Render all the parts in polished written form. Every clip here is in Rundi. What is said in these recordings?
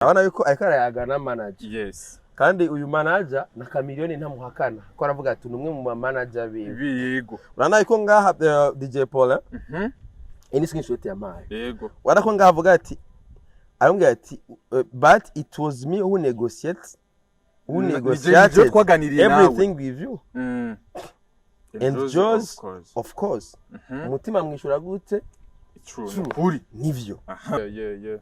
Urabona yuko ariko arayaga na manager. Kandi uyu manager na Chameleone ntamuhakana ko aravuga ati ni umwe mu manager biwe. Urabona yuko ngaha DJ Paul, iyi ni screenshot yampaye. Urabona ko ngaha avuga ati, arambwira ati "But it was me who negotiated, who negotiated Twaganiriye nawe. everything with you and Jose, Jose, of course. Of course." Umutima mwishura gute? True. True. Ukuri. Nivyo. Yeah.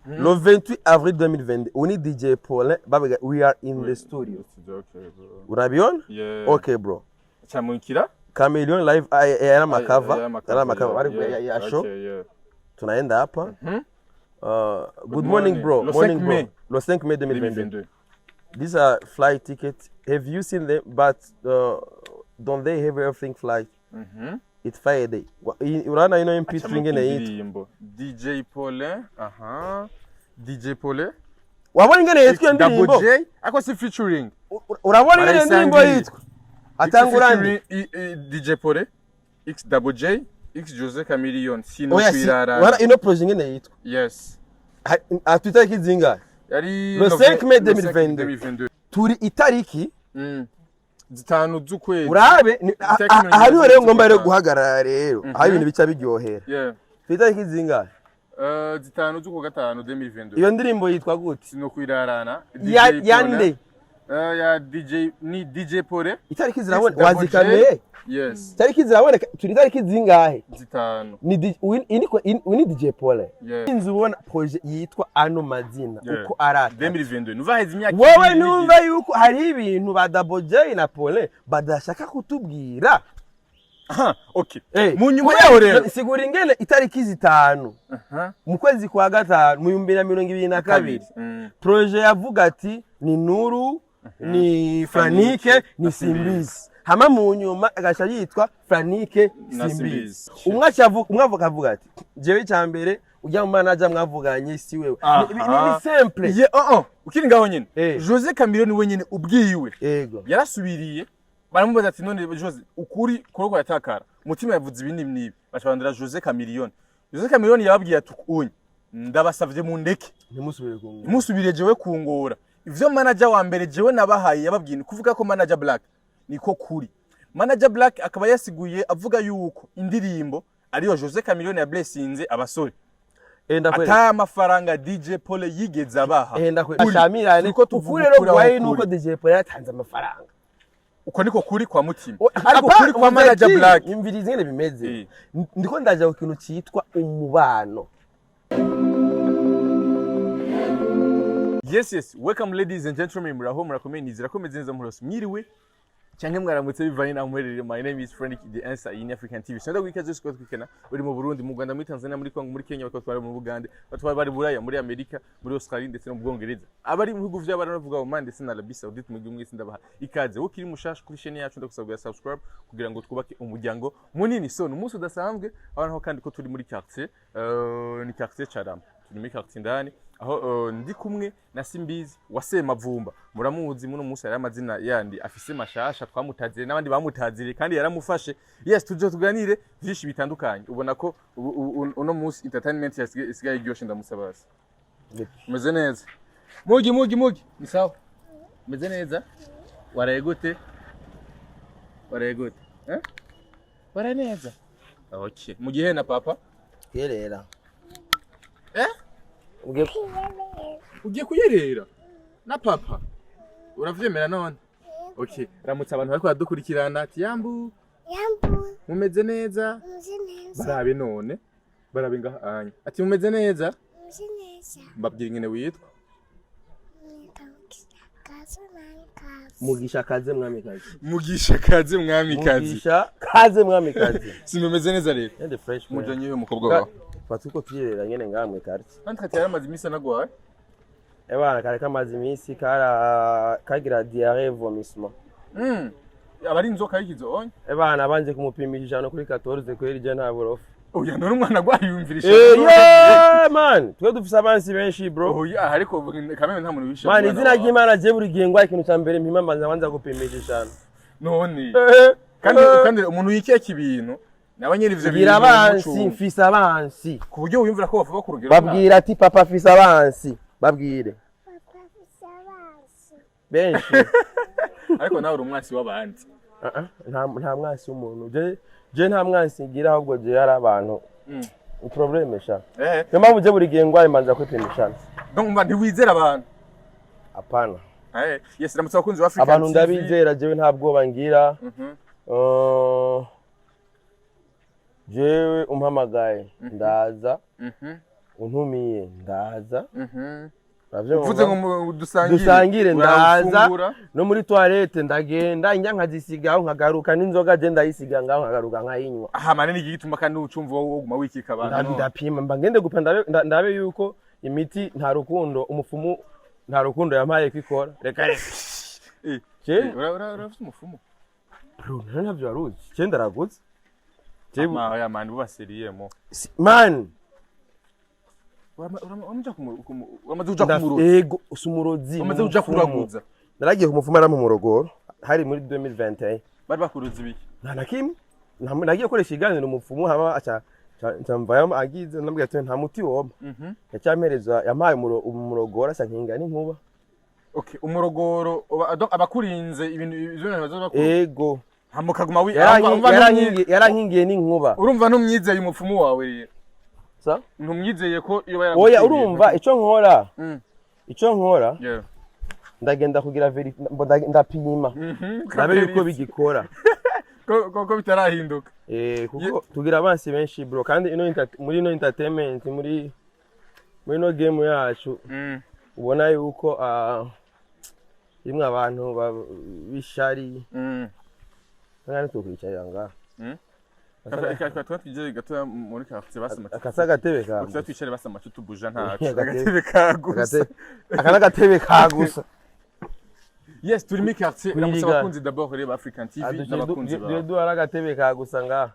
Le 28 avril 2022, uni DJ Paul bavuga "We are in the studio." Okay, bro. Urabibona? Yeah. Okay, bro. Chamukira? Chameleone live yana makava, yana makava bari ya show. Tunaenda hapa. Good morning, bro. Le Morning, 5 bro. mai. Le 5 mai 2022. 2022. These are flight tickets. Have you seen them? But don't they have everything flight? It's Friday. Urabona ino MP3 ngene yitwa. Indirimbo DJ Paulin, aha. DJ Paulin. Wabona ingene yitwa iyo Double ndirimbo? J, ako si featuring. Urabona ingene iyo ndirimbo Barayisangiye. yitwa? Atangura ndi. Featuring DJ Paulin, X Double J, X Jose Chameleone, Sino Oya si. Kwirara. Urabona ino projet ingene yitwa? Yes. Itariki zingahe? Yari Le 5 mai le 5 2022. 2022. Turi itariki 5 z'ukwezi. Urabe Itariki mirongo aha niho rero itatu ngomba rero z'ukwa guhagarara rero, aho ibintu bica biryohera. Turi itariki zingahe? 5 z'ukwa gatanu 2022. Iyo ndirimbo yitwa gute? Sino Kwirarana. DJ Ya Paulin. yande? Ya DJ, ni DJ Paulin. Itariki ziraboneka? Double J. Wazikameye? Yes. Itariki ziraboneka? Turi itariki zingahe? 5. Ni uyu ni DJ Paul. Yeah. Inzu ubona projet yitwa ano mazina uko arata. 2022. Nuva heze imyaka Wowe 2. numva yuko hariho ibintu ba Double J na Paulin badashaka kutubwira. Aha, okay. Eh, Mu nyuma yaho rero. Sigura ingene itariki 5 mu kwezi kwa gatanu mu 2022 projet yavuga ati ni Nuru, ni Franike, ni Simbizi, hama mu nyuma agaca yitwa Franike Na Simbizi. Simbizi. Umwe acavuga, umwe avuga, avuga ati jewe icya mbere ujya mu manager mwavuganye si wewe. Ni simple. Ye, oh, ukiri ngaho nyine. Eh. Jose Chameleone we nyine ubwiwe yarasubiriye, baramubaza ati none Jose, ukuri kuroko yatakara, Mutima yavuze ibi n'ibi n'ibi, baca bandura Jose Chameleone. Jose Chameleone yababwiye ati unye ndabasavye mundeke, ntimusubire ku ngoma. Ntimusubire jewe kungora ivyo manager wa mbere jewe nabahaye yababwiye. Ni kuvuga ko manager Black niko kuri. Manager Black akaba yasiguye avuga yuko indirimbo ariyo Jose Chameleone ya blessinze abasore, Eh, ndakwereka. ata amafaranga DJ Paul yigeze abaha. Eh, ndakwereka. Kuri. Ashamirane. Turiko tuvuga ukuri rero ukuri aho guhaye kuri. nuko DJ Paul yatanze amafaranga. Uko niko kuri kwa Mutima, ariko kuri kwa manager Black. Imvirizi ingene bimeze. Eh. Ndiko ndaja ku kintu cyitwa umubano. Yes, welcome, ladies and gentlemen. Muraho, murakomeye? Nizera ko meze neza murose, mwiriwe cyangwa mwaramutse bivanye naho muherereye. My name is Frank the Answer in African TV. Sinda gwikaze yose twikena uri mu Burundi, mu Rwanda, muri Tanzania, muri Congo, muri Kenya, bakatwara mu Bugande, batwara bari Buraya, muri Amerika, muri Australia ndetse no mu Bwongereza, abari mu bihugu by'abarabu bavuga Oman ndetse na Arabie Saoudite, mu gihugu mwese ndabaha ikaze. Wowe ukiri mushasha kuri chaîne yacu, ndagusaba subscribe kugira ngo twubake umuryango munini. So ni umunsi udasanzwe aho naho kandi ko turi muri quartier, ni quartier Carama, turi muri quartier indani aho ndi kumwe na Simbizi wa Semavumba, muramuzi. Muno munsi hari amazina yandi afise mashasha twamutazire n'abandi bamutazire kandi yaramufashe. Yes, tuje tuganire vyinshi bitandukanye. Ubona ko uno munsi entertainment isigaye iryoshe. Ndamusabasi, umeze neza? Mugi mugi mugi, ni sawa? Umeze neza? Waraye gute? Waraye gute, eh? Waraye neza? Okay, mugihe na papa. Kwerera. Eh? Ugiye. Ugiye kuyerera na papa, uravyemera none? Okay, ramutse abantu bariko baradukurikirana ati yambu. Yambu. Mumeze neza? Meze neza. Barabe none, barabe ngaha anya ati mumeze neza? Meze neza. Mbabwira ingene witwa. Nitwa Kazu Mwamikazi. Mugisha kaze mwamikazi. Mugisha kaze mwamikazi. Mugisha kaze mwamikazi. Simumeze neza rero? Ende fresh man. Mujanye uyu mukobwa wawe. Fata uko tuyerera nyene ngamwe quartier. Entre yaramaze iminsi anagwaye. Ebana kare kamaze iminsi kara kagira diarrhée, vomissement. Aba ari inzoka y'ikizo onye. Ebana banje kumupimisha 114 kweri je nta burofa. Oya, none umwana agwaye yumvirisha? Eh, yeah man, twe dufise abansi benshi, bro. Oya, ariko kameme nta muntu wisha Man, umwana izina wawe. ry'Imana, je buri gihe ngwaye ikintu ca mbere mpima mbanza banza gupimisha 100. None Eh, kandi eh. kandi umuntu yikeka ibintu nawe nyene ivyo Ngira bintu abansi, bimucunga. mfise abansi. Ku buryo wiyumvira ko bavuga ku rugero. Babwira ati papa afise abansi. Babwire. Papa afise abansi. Benshi. Ariko nawe uri umwansi w'abandi. Ah, ah, nta mwansi w'umuntu. Je nta mwansi ngira, ahubwo je hari abantu problème sha. Niyo mpamvu je buri gihe ngwaye manza kwipimisha. Donc umva, ntiwizera abantu? Hapana. Yes, ramutse abakunzi ba African Abantu TV. ndabizera, jewe nta bwoba ngira. Jewe umpamagaye ndaza, untumiye ndaza. Uravyumva? Uvuze ngo dusangire. Dusangire, ndaza. Urafungura. No muri toilette ndagenda, njya nkazisigaho nkagaruka, n'inzoga je ndayisiga ngaho nkagaruka nkayinywa. Aha mane ni igituma kandi ucumva wowe woguma wikika abantu. Ndapima, mba ngende gupima ndabe yuko imiti nta rukundo, umufumu nta rukundo yampaye kwikora. Reka reka. Urafite umufumu? Bro, nta ntavyo waruzi. Je ndaraguze. Ma oya man, buba sérieux mo. Man, Uramaze uja kumuroza? Ego, si umurozi. Uramaze uja Ni umupfumu. kuraguza? Naragiye ku mupfumu arampa umurogoro. Hari muri 2021. Bari bakuroza ibiki? Nta na kimwe. Nagiye gukoresha iganiro umupfumu, hama aca nca mvayo agize, ndamubwira ati nta muti wompa. Yacampereza, yampaye umurogoro asa nkinga n'inkuba. Okay, umurogoro donc abakurinze ibintu ivyo bintu bazoba bakuru. Ego. Hama ukaguma wi Yarankingiye n'inkuba. Urumva ntumwizeye umupfumu wawe rero? Sa? Ntumwizeye ko iyo Oya, yaraguteye? urumva ico nkora? Ico nkora, ndagenda kugira ndapima. Ndabe yuko bigikora. Ko bitarahinduka. Eh, kuko tugira abansi benshi bro, kandi ino muri ino entertainment, muri ino game yacu, ubona yuko irimwo abantu b'ishari. Nani tukwicarira ngaha? Reka twigere gatoya muri quartier basama. Akasa agatebe kawe. Tuba twicare basama tubuja ntaco. Agatebe. Agatebe kagusa. Aka n'agatebe kagusa. Yes, turi muri quartier. Kuri Ramutse Liga. abakunzi d'abord rero ba African TV n'abakunzi Duhe bawe. duhara agatebe kagusa ngaha.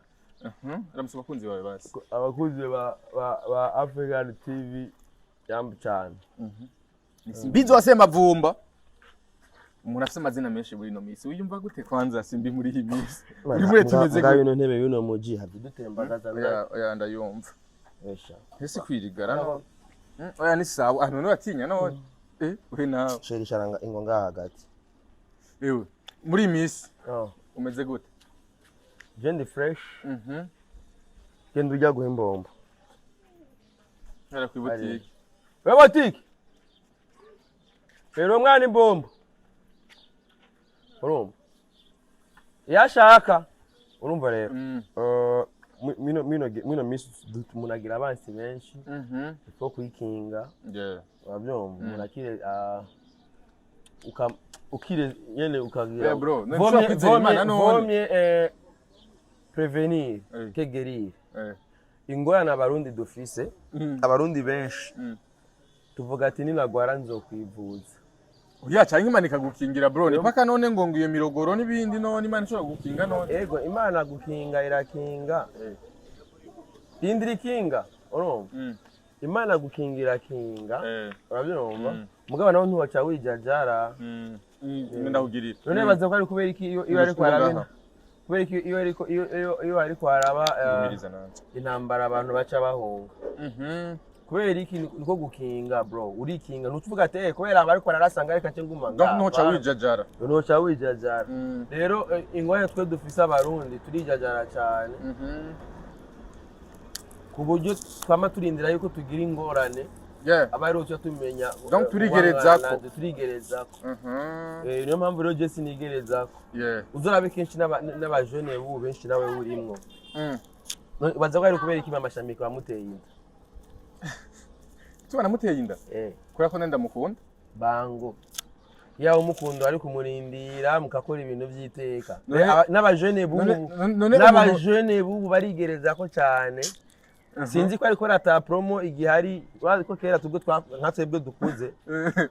Ramutse abakunzi bawe basi. Abakunzi ba African TV, yambu cyane. Simbizi wa Semavumba. Umuntu afite amazina menshi muri ino minsi. Wiyumva gute kwanza Simbi muri iyi minsi? Uri muri tumeze Ngaho gute? ino ntebe y'uno muji have dutembagaza. Oya oya, ndayumva. Esha. Ese kwirigara no? Oya ni sawa. Ah, none watinya none. We nawe. Chéri, sharanga ingo ngaha hagati. Ewe. Muri iyi minsi Oh. umeze gute? Je ndi fresh. Genda ujya guha imbombo. Hara ku butike. We botike. Rero umwana imbombo. Urumva? Iyo ashaka. Urumva rero. Mino misi umuntu agira abansi benshi. Two kwikinga. Urabyumva? Umuntu akire ukire nyene ukagira. Yeah, bro. None ushobora kwizera Imana none? Vaut mieux prévenir que guérir. Ingorane abarundi dufise, abarundi benshi, tuvuga ati ninagwara nzokwivuza. Oya, canke Imana ikagukingira bro. Ni paka none ngo iyo mirogoro n'ibindi, none Imana ishobora kugukinga none? Ego, Imana gukinga irakinga. Rindira ikinga, urumva? Imana gukinga irakinga. Urabyumva? Mugabo nawe ntiwaca wijajara. Ndakugirira. None baza ko ari kubera iki iyo ariko araba, kubera iki iyo ariko iyo ariko araba Umiriza nanje. intambara abantu baca bahunga? Kubera iki? Niko gukinga bro, urikinga, ntucuvuga ati kubera aba ariko ararasanga reka nce nguma Donc ngaha." ntuca wijajara. Ntuca wijajara. Rero ingorane twe dufise abarundi, turijajara cyane ku buryo twama turindira yuko tugira ingorane aba ariho tuba tumenya. Donc turigerezako. Turigerezako. Niyo mpamvu rero je sinigerezako. Uzorabe kenshi n'abajene bubu benshi, nawe urimwo. Baza ko ari kubera iki mama Shamika wamuteye inda? Tubana muteye inda? Kubera ko nenda mukunda. Bango yawe umukunda, ari kumurindira mukakora ibintu by'iteka. N'abajene bubu None n'abajene bubu barigerezako cyane. Sinzi ko ariko rata promo igihe hari bazi ko kera tubwo nka twebwe dukuze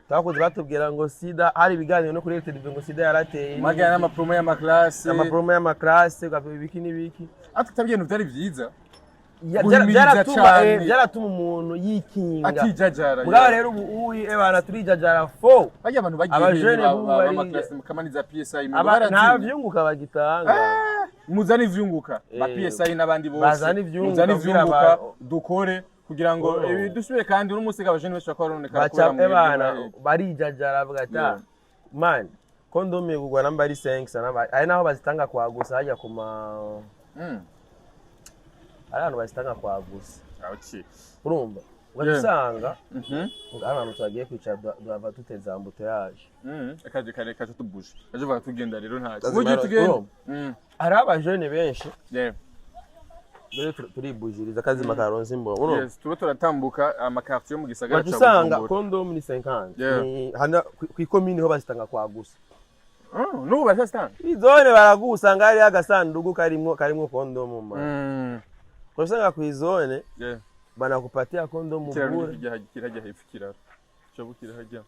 twakuze batubwira ngo sida, hari ibiganiro no kuri televiziyo ngo sida yarateye. Magana n'amapromo y'amaklase. Amapromo y'amaklase, ugavuga ibiki n'ibiki. Ariko tabyo ibintu byari byiza. Ya, Guhimiriza byaratuma cane. byaratuma umuntu yikinga. Atijajara. Mugabo rero ubu uyi ebana turijajara fo. Bajya abantu bagiye Abajene bubu b'amaklase mukamaniza PSI mu Aba nta barazinye. vyunguka bagitanga. Muzane ivyunguka ba PSI n'abandi bose. Bazane ivyunguka Muzane kugira ivyunguka dukore. Kugira ngo Oh. ibi dusubire kandi uno munsi abajene benshi bakaba baronekana Baca kubera mwebwe ebana barijajara bavuga ati: Yeah. "Ah, man, kondomu igurwa namba ari 5 namba ari naho bazitanga kwa gusa hajya ku ma ari ahantu bazitanga kwa gusa." Urumva, ugaca usanga ari ahantu twagiye kwicara duhava duteza embouteillage. Akaje kare kaje tubuje kaje vuga tugenda rero ntacyo Lazima mugiye tugenda. Urumva? Hariho abajene benshi dore turibujiriza kazima karonse imboro, urumva? Yes, tuba turatambuka amakartier yo mu gisagara Ugaca ca usanga Bujumbura. kondomu ni 50. Yeah. Ni hano kw'ikomine ho bazitanga kwa gusa. Oh, n'ubu baracyazitanga? Izone baragusanga hariyo agasanduku karimwo kondomu, man. Ugaca usanga kw'izone banakupatia kondomu Ikiraro bure. Kirajya kirajya hepfo, ikiraro cyo kirahajya.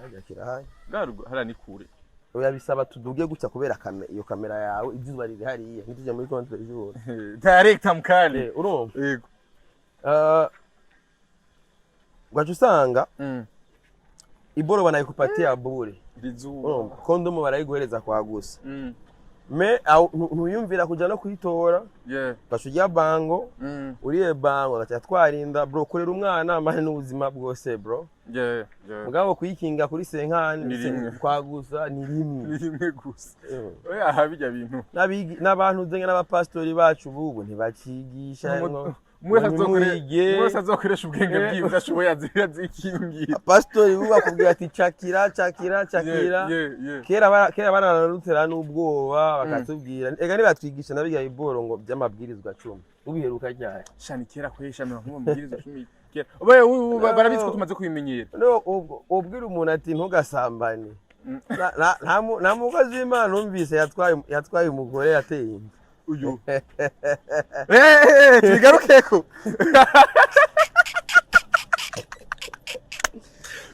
Hajya kirahari. Ngarugo hariya ni kure. Oya, bisaba tuduge gutya kubera iyo kamera yawe izuba riri hariya, ntitujya muri contre jour. Direct amkali. Urumva? Yego. Ugaca usanga iboro banayikupatia bure. Rizuba. Urumva, kondomu barayiguhereza kwa gusa, me ntuyumvira kuja no kuyitora. Ugaca urya bango. Uriye bango agaca twarinda, bro, kurera umwana mane n'ubuzima bwose, bro. Mugabo kuyikinga kuri cinquante Ni rimwe. kwa gusa ni rimwe. Ni rimwe gusa. Oya, aha bijya bintu. N'abantu zenga n'abapasitori bacu bubu ntibacigisha ngo Umwe ngo nimwige. Umwe wese azokoresha ubwenge bwiwe udashoboye azikingira. Pastori bubu bakubwira ati: "Cakira, cakira, cakira." Kera baranarutera n'ubwoba, bakatubwira ega nibatwigisha nabiga iboro ngo by'amabwirizwa 10, ubiheruka ryari? Shani kera kwesha mirongo mabwiriza 10 kera. Oya, barabizi ko tumaze kubimenyera. No ubwo ubwira umuntu ati: "Ntugasambane." Nta mukozi w'Imana numvise yatwaye umugore yateye inda. Uyu. Eh, tubigarukeko.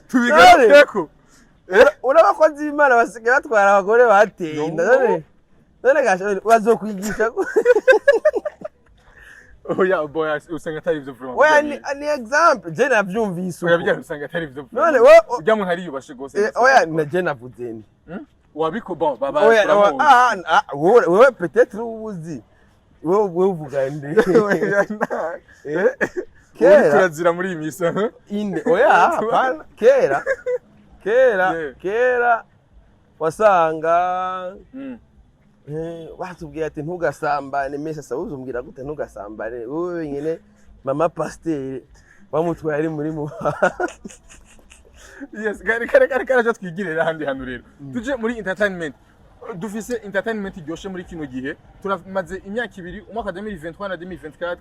Tubigarukeko. Uri abakozi b'Imana basigaye batwara abagore bateye inda. No. None gasha bazokwigisha Oya, boya, usanga atari ivyo vraiment. Oya, ni exemple je navyumvise Oya, uko. bijya usanga atari ivyo. None wo Ujya muntu ariyubashe gose. Oya, na je navuze nti Wabiko bon baba. Oya, oya, ah, ah, wewe peut-être ubuzi wewe uvuga nde? Kera Turazira muri iyi misi, huh? Inde oya, hapana, kera kera wasanga batubwiye ati: "Ntugasambane." Mese sasa uzumbwira gute ntugasambane wowe wenyine mama pasiteri bamutwaye ari muri mu Yes, kare kare kare kare aje twigirira ahandi hantu rero. Tuje muri entertainment. Dufise entertainment iryoshe muri kino gihe. Turamaze imyaka 2, umwaka 2023 na 2024,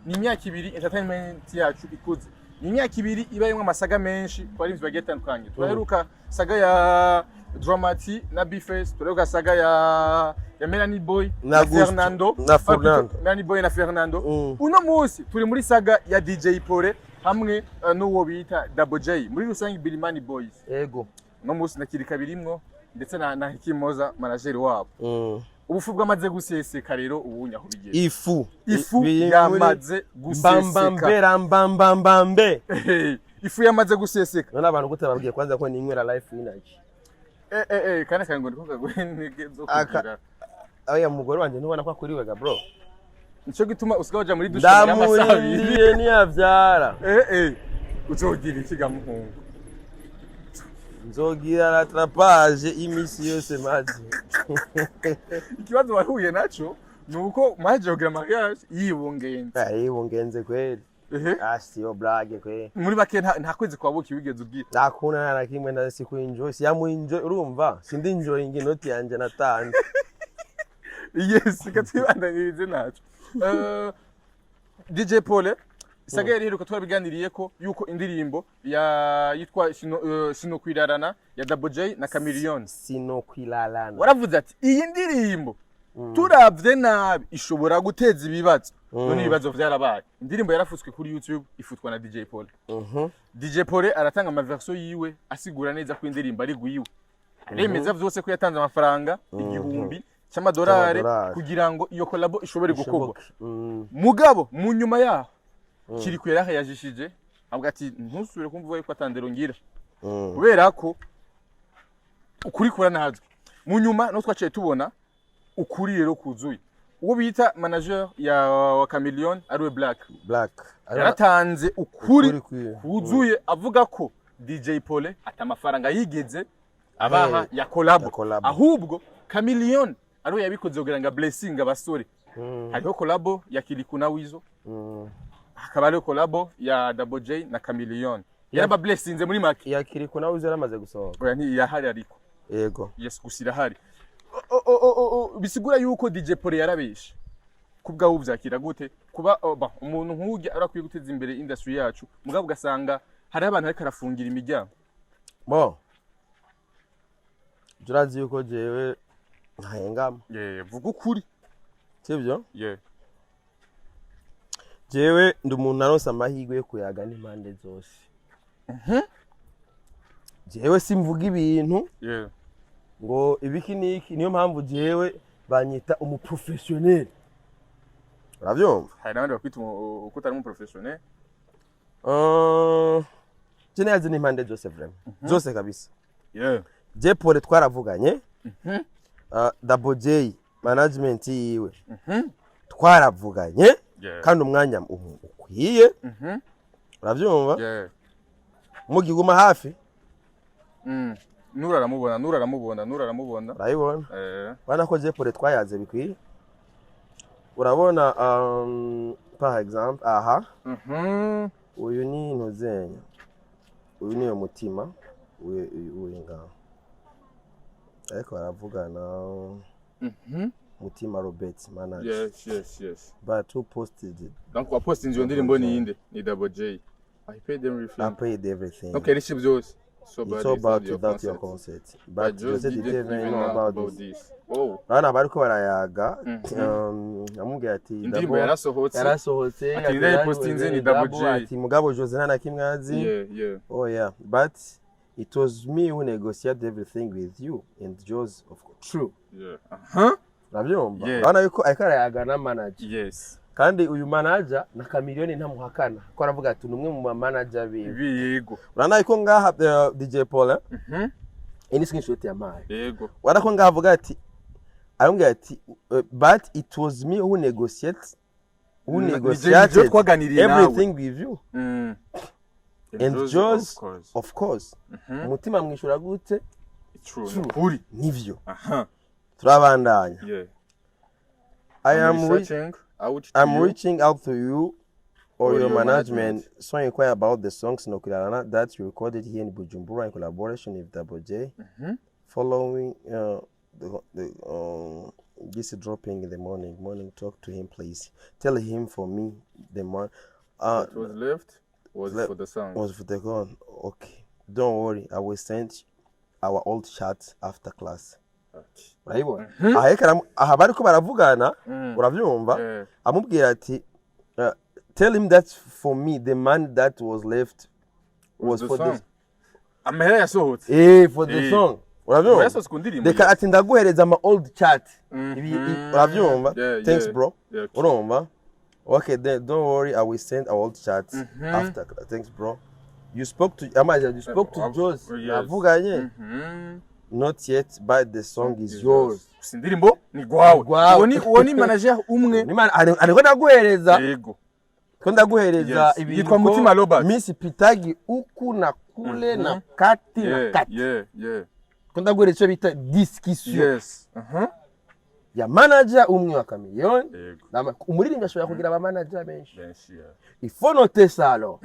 ni imyaka 2 entertainment yacu ikuze. Ni imyaka 2 ibayemwo amasaga menshi ku baririmbyi bagiye batandukanye. Turaheruka saga ya Dramati na Bface, turaheruka saga ya Melanie Boy Na Gusto, Fernando na Fernando. Melanie Boy na Fernando. Uno munsi turi muri saga ya DJ Pole hamwe n'uwo bita Double J, muri rusange Birimani Boys. Uno munsi nakirika birimwo ndetse na Hikimoza manager wabo. Ubufu bwamaze guseseka rero, ubu nyaho bigeze. Ifu. Ifu Biri muri yamaze guseseka. Mbambambera mbambambambe. Hey, ifu yamaze guseseka. None abantu gute babwiye kwanza ko ninywera Life Energy? Kana kango ndiko kaguhe intege zo kugira. Oya, mugore wanje ntubona ko akuriwe ga, bro? Nico gituma usigaye uja muri douche y'amasaha 2. Ndamurindiye niyavyara. Uzogira iki ga muhungu? Nzogira rattrapage imisi yose maze. Ikibazo wahuye naco ni uko mwaje kugira mariage yibungenze. Yibungenze kweli. Ah, siyo blague kweli. Muri bake nta kwezi kwa buki wigeze ubwira. Nakuna nta na kimwe na siku enjoy, siyamu enjoy, urumva sindi enjoying inoti yanje natanze. Yes, reka twibandanirize naco. DJ Paul, saga yari iheruka twarabiganiriye ko yuko indirimbo ya yitwa Sinokwirarana ya Double J na Chameleone. Sinokwilalana. Waravuze ati iyi ndirimbo turavye nabi ishobora guteza ibibazo. None ibibazo vyarabaye, indirimbo yarafutswe kuri YouTube, ifutwa na DJ Paul. DJ Paul aratanga amaversion yiwe asigura neza ko indirimbo ari gwiwe, aremeza vyose ko yatanze amafaranga 1000 c'amadolari C'amadolari. kugira ngo iyo collabo ishobore gukorwa. Ishoboke. Mugabo mu nyuma yaho Kiriku yarahayajishije avuga ati: "Ntusubire kumva yuko atandero ngira," kubera ko ukuri kuranazwe. Mu nyuma no twaciye tubona ukuri rero kuzuye. Uwo bita manager ya wa Chameleone, ariwe Black, Black yaratanze ukuri Ukuri kwiwe. kuzuye, avuga ko DJ Paulin ata amafaranga yigeze abaha ya collabo, Ya collabo. ahubwo Chameleone ariwe yabikoze kugira ngo blessing abasore. Hariho collabo ya Kirikou na Wizo, hakaba hariho collabo ya Double J na Chameleone. Yaraba blessinze muri make. Ya Kirikou nawe uzi yaramaze gusohoka. Oya, ntiyahari ariko. Yego. Yes, gusa irahari. O, bisigura yuko DJ Paulin yarabeshe. Kubwawe uvyakira gute kuba ba, umuntu nk'urya arakwiye guteza imbere industry yacu, mugabo ugasanga hariho abantu ariko arafungira imiryango? Bo, turazi yuko jewe ntahengama. Yeah, vuga ukuri. Sibyo? Yeah. Jewe ndi umuntu aronse amahirwe yo kuyaga n'impande zose. Jewe simvuga ibintu ngo ibiki niki. Niyo mpamvu jewe banyita umuprofessionnel, uravyumva? Hari n'abandi bakwita uko utari umuprofessionnel. Je nayazi n'impande zose, vraiment zose kabisa. Je Paul twaravuganye, Double J management yiwe twaravuganye, kandi umwanya ukwiye, uravyumva? Yeah. Mugiguma hafi. Nura aramubona, Nura aramubona, Nura aramubona. Urayibona? Eh. Urabona ko je Paul twayaze bikwiye. Urabona, par exemple aha, uyu ni ntuzenya, uyu niyo mutima, uyu ngaho ariko baravugana. Mutima Robert manager. Yes. But who posted it? Donc wapostinze iyo ndirimbo ni inde? Ni Double J. I paid them I everything. paid everything. Donc yarishe byose. So It's bad so bad your without your concert. concert. But But Jose Jose didn't didn't even know about this. Oh. Urabona bariko barayaga, amubwira ati Indirimbo yarasohotse. Yarasohotse. Ati ninde yayipostinze? Ni Double J. Ati mugabo Jose nta na kimwe azi. Oh yeah, but it was me who negotiated everything with you and Jose, of course. True. Urabyumva? Yeah. Urabona yuko ariko arayaga na manager. Kandi uyu manager na Chameleone ntamuhakana ko aravuga ati ni umwe mu manager biwe. Yego. Urabona yuko ngaha DJ Paul, iyi ni screenshot yampaye. Urabona ko ngaha avuga ati, aramubwira ati "But it was me who negotiated, who negotiated Ni twaganiriye nawe. everything with you and Jose, Jose, of course. Of course." Umutima mwishura gute? True. Ni ukuri. Nivyo. Turabandanya. I I'm am researching out to I'm you. reaching out to you or your your management, management. so inquire about the song Sinokularana that you recorded here in Bujumbura in collaboration with Double J. Following the this dropping in the morning. Morning, talk to him, please. Tell him for me the man What was left was for the song. Was for the gun. Okay. Don't worry, I will send our old chat after class. Urayibona? Aha reka aha bariko baravugana, uravyumva? Yeah. Amubwira ati "Tell him that for me the man that was left was The for song. the Amahera yasohotse. For the song." Amahera Uravyumva? yasohotse ku ndirimbo. Reka ati ndaguhereza ama old chat. Ibi uravyumva? Yeah, Thanks, yeah. bro. Yeah, okay. Urumva? Okay, then don't worry, I will send our old chat after. Thanks, bro. You spoke to amazi, you spoke to Jose? Yes. Navuganye. Not yet, but the song is yours. Gusa indirimbo ni gwawe. Gwawe. Uwo ni manager umwe. Ariko ndaguhereza, ko ndaguhereza Yes. ibintu Yitwa ko Mutima Robert. Miss Pitagi uku na kule na kati na kati. Ko ndaguhereza icyo bita discussion ya manager umwe wa Chameleone. Umuririmbyi ashobora kugira aba manager benshi. Benshi, yeah. Il faut noter ça alors.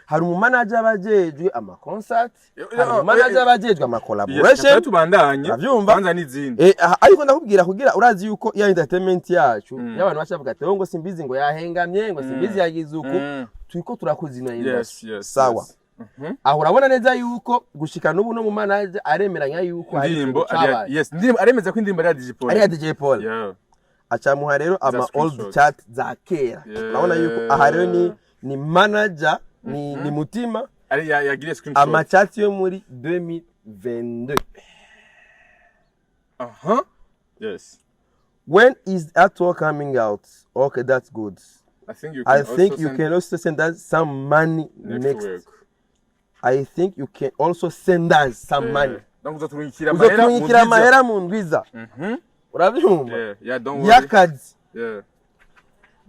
Hari umumanager aba ajejwe ama concert, hari umumanager aba ajejwe ama Yes, collaboration. tubandanye. Uravyumva? Banza n'izindi. Aha, ariko ndakubwira kugira urazi yuko ya entertainment yacu y'abantu bacavuga ati "Oh, ngo simbizi, ngo yahengamye, ngo simbizi yagize uku." Turiko turakoze ino industry. Sawa. Aho urabona neza yuko gushika n'ubu no mu manager aremeranya yuko hari Indirimbo ikintu cabaye. yes, indirimbo aremeza ko indirimbo ari ya DJ Paul. Ari ya DJ Paul. Acamuha rero ama old screenshot. chat za kera. Urabona yuko aha rero ni manager ni Mutima Ari ya yagiriye screenshot. Ama chat yo muri 2022. Yes. When is artwork coming out? Okay, that's good. I think you can I think also you send can also send us some money next, next. week. I think you can also send us some money. Donc uzoturungikira amahera mu Uzoturungikira ndwiza. Amahera mu ndwiza. Urabyumva? Yeah, don't worry. Y'akazi.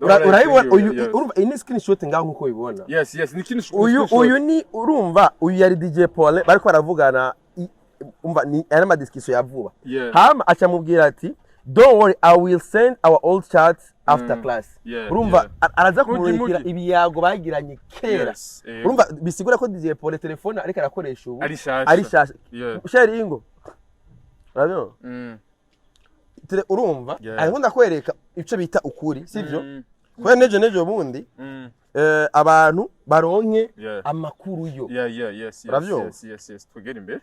Urayibona uyu? Yes. Urumva, iyi ni screenshot ngaho nkuko ubibona. Yes, ni kintu. Uyu, uyu ni, urumva, uyu yari DJ Paul, bariko baravugana, umva, ni ari ama discussion ya vuba. Hama acamubwira ati: "Don't worry, I will send our old chats after class." Urumva, araza Mugi, kumurikira mugi. ibiyago bagiranye kera. Urumva, bisigura ko DJ Paul telefone ariko arakoresha ubu ari shasha. Ari shasha. Shari ingo, urabibona? Urumva, ariko ndakwereka ico bita ukuri, sivyo? Kubera nejo bundi abantu baronke amakuru yo. Uravyumva? Yes, tugere imbere.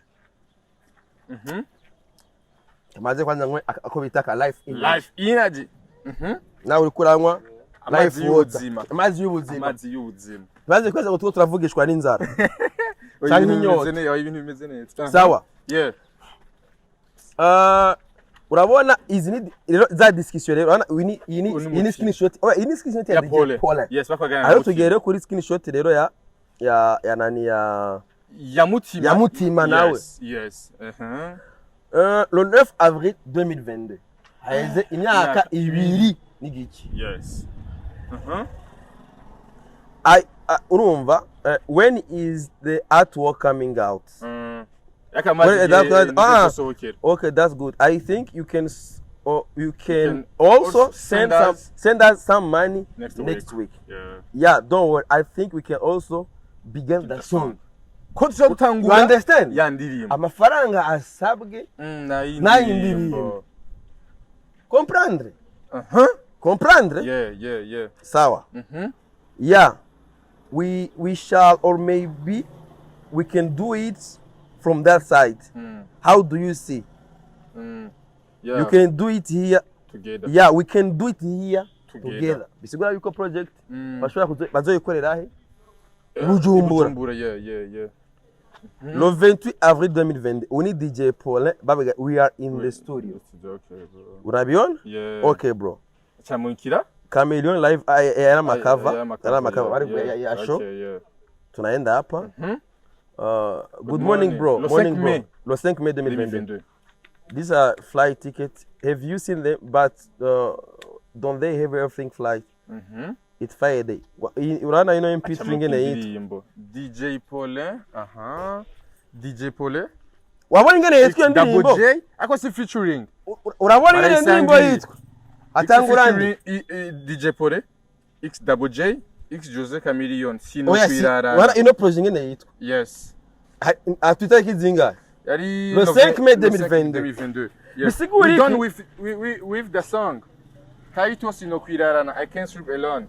Amaze kwanza nkwe ako bita ka Life Energy. Life Energy. Nawe uriko uranywa Amazi Life Water. y'ubuzima. Amazi y'ubuzima. Amazi y'ubuzima. Baze kweza ngo tuko turavugishwa n'inzara Oya, canke ibintu inyota. bimeze neza, oya, ibintu bimeze neza. Sawa. Urabona izi ni rero za discussion rero, urabona iyi ni iyi ni Uyu ni iyi ni Mutima. screenshot. Oya, iyi ni screenshot ya Ya DJ Paul. Paul. Yes, bakwaganira. Aho tugere rero kuri screenshot rero ya nani, ya ya Mutima. Ya Mutima nawe. Yes. Le 9 avril 2022, haheze imyaka Imyaka 2 n'igice. Urumva, when is the artwork coming out? Yakamaze Well, igihe ah. nizosohokera. Okay, that's good. I think you can or you can can also also send send some us send us some money next next week. week. Yeah. Yeah, don't worry. I think we can also begin the song. Ko tuza You gutangura understand? ya ndirimbo. Amafaranga asabwe Nayi nayi ndirimbo. ndirimbo. Comprendre? Uh-huh. Comprendre? Yeah. Sawa. Yeah. We shall, or maybe we can do it from that side. How do you see? Yeah. You can do it here. Together. Yeah, we can do it here Together. together. Bisigura yuko project bashobora bazoyikorera he? Bujumbura. Bujumbura, yeah. Le 28 avril 2022, uni DJ Paulin babiga: "We are in the studio." Okay, bro. Urabiona? Yeah. Okay, bro. Chamukira? Chameleon live yana makava, yana makava bari ya show. Tunaenda hapa. Good morning, bro. Le Morning, 5 bro. mai. Le 5 mai 2022. 2022. These are flight tickets. Have you seen them? But don't they have everything flight? It's Friday. Urabona ino MP3 ngene yitwa. Indirimbo. DJ Paulin. Aha. DJ Paulin. Wabona ingene yitwa iyo Double ndirimbo? J. Ako si featuring. Urabona ingene indirimbo Barayisangiye. yitwa? Atangura nde? Featuring DJ Paulin. X Double J. X Jose Chameleone. Sino Oya, si Kwirara. urabona ino projet ingene yitwa? Yes. Itariki zingahe? Yari Le 5 mai le 5 2022. 2022. Yes. Bisigura We iki? done with the song. Title Sinokwirarana. I can't sleep alone.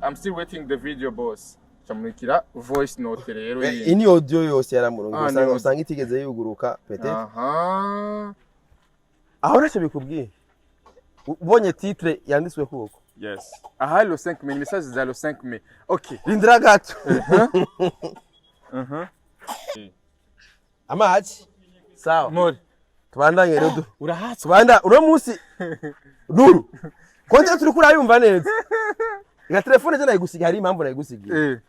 I'm still waiting the video, boss. Chamurikira voice note rero Eh, yindi. iyi ni audio yose yaramurungu. Ah, Usanga ni usanga itigeze yuguruka peut-être. Aha. Aho ntacyo bikubwiye. Ubonye titre yanditswe kuko. Yes. Aha, le 5 mai, message za le 5 mai. Okay. Rindira gato. Amazi. Sawa. More. Tubandanye rero Urahatse. Tubanda uno munsi Nuru. Konje turi kurayumva neza. Ga telefone je nayigusigiye, hari impamvu nayigusigiye.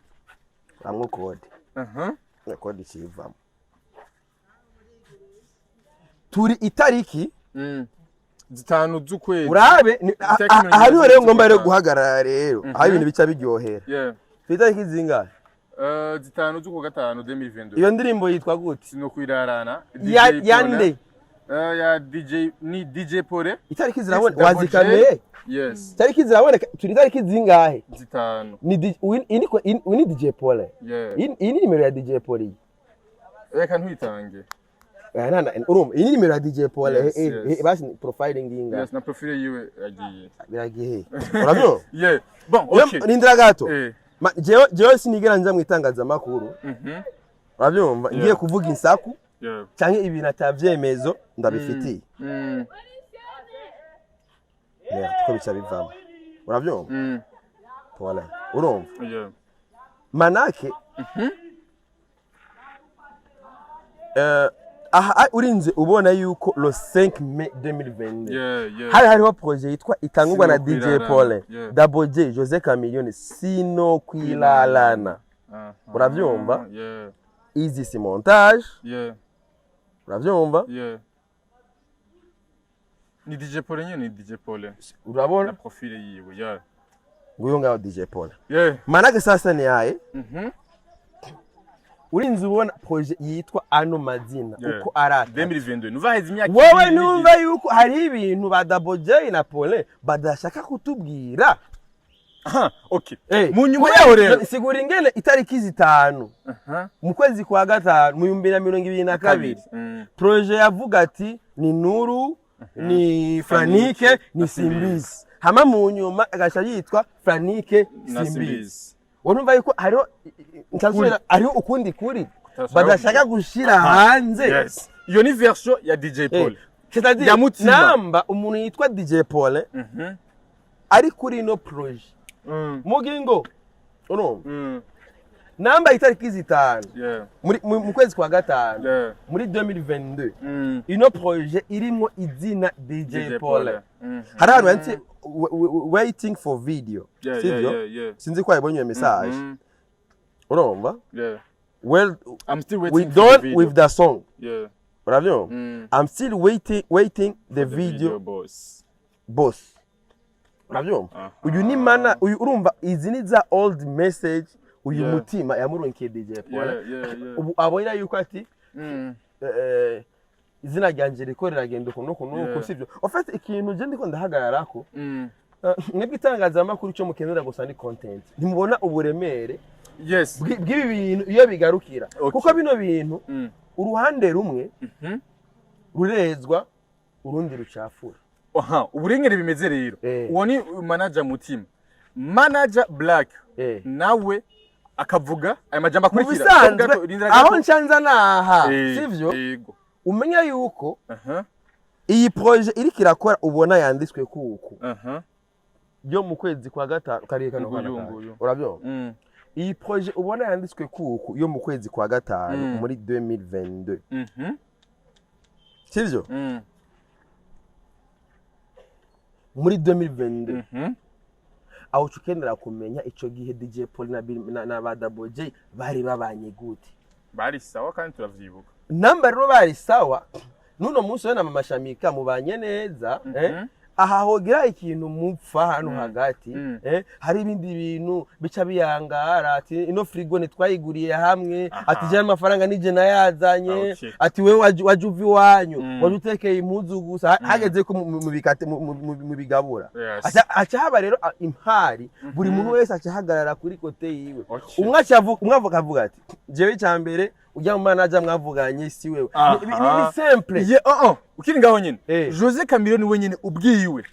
Uramwo code. Na code ikivamo. Turi itariki 5 z'ukwezi. Urabe Itariki mirongo aha niho rero itatu ngomba rero z'ukwa guhagarara rero aho ibintu bica biryohera. Turi itariki zingahe? 5 z'ukwa gatanu 2022. Iyo ndirimbo yitwa gute? Sinokwirarana. Ya nde? Ya DJ, ni DJ Pole. Itariki ziraboneka, Double J. wazikameye? Yes. Itariki ziraboneka, turi itariki zingahe? 5. Ni uyu ni DJ Paul. Iyi ni nimero ya DJ Paul iyi. Reka ntwitange. Urumva, iyi ni nimero ya DJ Paul. Yes, yes. Basi profiling inga. Yes, na profile yiwe yagiye. Biragiye he? Urabyumva? Yeah. Bon, okay. Rindira gato. Jewe sinigera nja mu itangazamakuru. Urabyumva, ngiye kuvuga insaku canke ibintu atavyemezo ndabifitiye. Merde, ko bica bivamo. Urabyumva? Voilà. Urumva? Yeah. Manake aha urinze ubona yuko le 5 mai 2022 hari hariho projet yitwa itangurwa na DJ Sinokwilalana. Paul, Double J, Jose Chameleone, Sinokwilalana. Urabyumva? Yeah. Easy si montage. Urabyumva? Yeah. Ni DJ Paul nyene, ni DJ Paul na Urabona profile yiwe, yeah. Nguyo ngaho DJ Paul. Manake sasa ni yaye urinze ubona projet yitwa ano mazina uko arata. 2022 nuva heze imyaka Wowe 2. Numva yuko hari ibintu ba Double J na Paulin badashaka kutubwira. Aha, okay. Eh, Mu nyuma yaho rero sigura ingene itariki 5 mu kwezi kwa gatanu mu 2022 projet yavuga ati ni Nuru, ni Franike, ni Simbizi, hama mu nyuma agaca yitwa Franike na Simbizi. Simbizi. Urumva yuko hariho, ntasubira, hariho ukundi kuri Kutashaka badashaka gushira hanze. Yes, iyo ni version ya DJ Paul. C'est-à-dire Ya Mutima. namba umuntu yitwa DJ Paul ari kuri ino projet mugingo, urumva, namba itariki 5 muri mu kwezi kwa gatanu muri 2022 ino projet irimwo izina DJ DJ Paul. Paul. Hari ahantu handitse "waiting for video", sivyo? Yeah. Sinzi ko wayibonye iyo message. Urumva? Yeah. Well, I'm still waiting we for the done video. with the song. Uravyumva? Mm. I'm still waiting the The video, boss. Boss, uravyumva? Aha. Uyu ni mana uyu, urumva izi ni za old message uyu Mutima yamurunkiye DJ Paul. Ubu abona yuko ati izina ryanje riko riragenda uku n'uku n'uku, sivyo? En fait, ikintu je ndiko ndahagararako, mwebwe itangazamakuru icyo mukenera gusa ni content, ntimubona uburemere bw'ibi bintu iyo bigarukira, kuko bino bintu uruhande rumwe rurezwa, urundi rucafura. Aha, uburengere bimeze rero. Uwo ni manager Mutima. Manager Black nawe akavuga aya majambo Mu akurikira. bisanzwe Gato, rindira gato. aho nshanza naha, sivyo? Yego. Umenya yuko iyi projet iriko irakora ubona yanditswe kuku yo mu kwezi kwa gatanu kariye kano Nguyu, kana kaje. Nguyu. Urabyumva? Mm. Iyi projet ubona yanditswe kuku yo mu kwezi kwa gatanu muri 2022, sivyo? Mm. Muri 2022 aho uca ukenera kumenya ico gihe DJ Paul na ba Double J bari babanye gute. Bari sawa kandi turavyibuka. Namba rero bari sawa, nuno munsi we na Mama Shamika mubanye neza, eh? Aha hogira ikintu mupfa hano hagati, hari ibindi bintu bica biyangara, ati ino frigo ntitwayiguriye hamwe, ati jana amafaranga nije nayazanye, ati wewe waje uva iwanyu, waje utekeye impuzu gusa, hageze ko mu bigabura. Aca haba rero impari, buri muntu wese aca ahagarara kuri côté yiwe. Umwe avuga ati jewe icya mbere ujya mu manager mwavuganye si wewe. Ni simple. Ye, oh, ukiri ngaho nyine. Jose Chameleone we nyine ubwiwe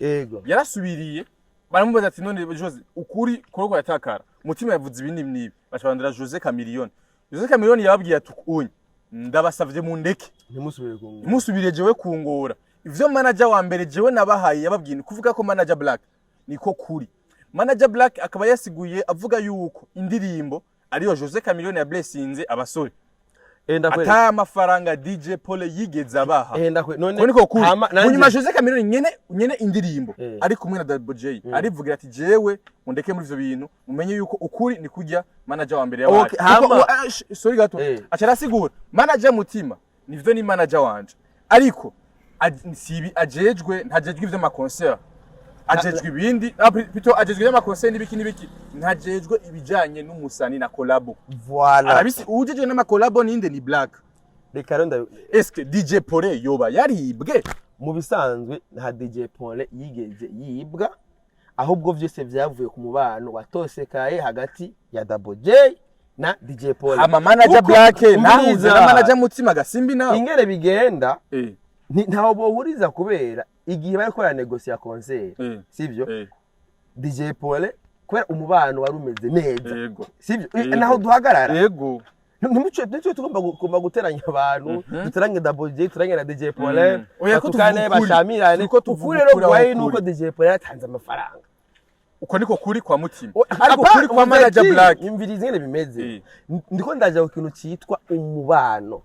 yarasubiriye, baramubaza ati none Jose, ukuri kuroko yatakara, Mutima yavuze ibi n'ibi n'ibi, baca barondera Jose Chameleone. Jose Chameleone yababwiye ati unye ndabasavye mundeke, Ntimusubire ku ntimusubire jewe kungora ivyo manager wa mbere jewe nabahaye yababwiye. Ni kuvuga ko manager Black niko kuri. Manager Black akaba yasiguye avuga yuko indirimbo ariyo Jose Chameleone ya blessinze abasore, ata amafaranga DJ Paul yigeze abaha. None Ko niko kuri. Hama Munyuma Jose Chameleone nyene indirimbo ari kumwe na Double J arivugira ati jewe mundeke muri ivyo bintu, mumenye yuko ukuri ni kurya manager wa mbere yabaye. Okay, hama Sorry gato. Aca arasigura manager Mutima nivyo ni manager wanje, ariko sibi ajejwe, ntajejwe ivyo concert, ajejwe ibindi, plutôt ajejwe ivy'ama concert n'ibiki n'ibiki, ntajejwe ibijanye n'umusani na collabo. Voilà. Arabisi uwujejwe n'ama collabo ninde? Ni Black. Reka rero Eske DJ Paul yoba yaribwe? Mu bisanzwe nta DJ Paul yigeze yibwa, ahubwo byose byavuye ku mubano watosekaye hagati ya Double J na DJ Paul. Ama manager Kuko Black nahuze umviriza, na manager Mutima Gasimbi nawe. Ingene bigenda, ntaho bohuriza kubera igihe bariko baranegosiya concert, sivyo? DJ Paul kubera umubano wari umeze neza, sivyo? Naho duhagarara. Ntimuce nicyo tugomba guteranya abantu, duteranye Double J, duteranye na DJ Paul, Oya, ko batukane, tuvuga ukuri. bashamirane. Turiko tuvuga Ukuri rero ukuri aho guhaye kuri. nuko DJ Paul yatanze amafaranga. Uko niko kuri kwa Mutima, ariko kuri kwa manager Black Imvirizi ingene bimeze. Ndiko ndaja ku kintu cyitwa umubano,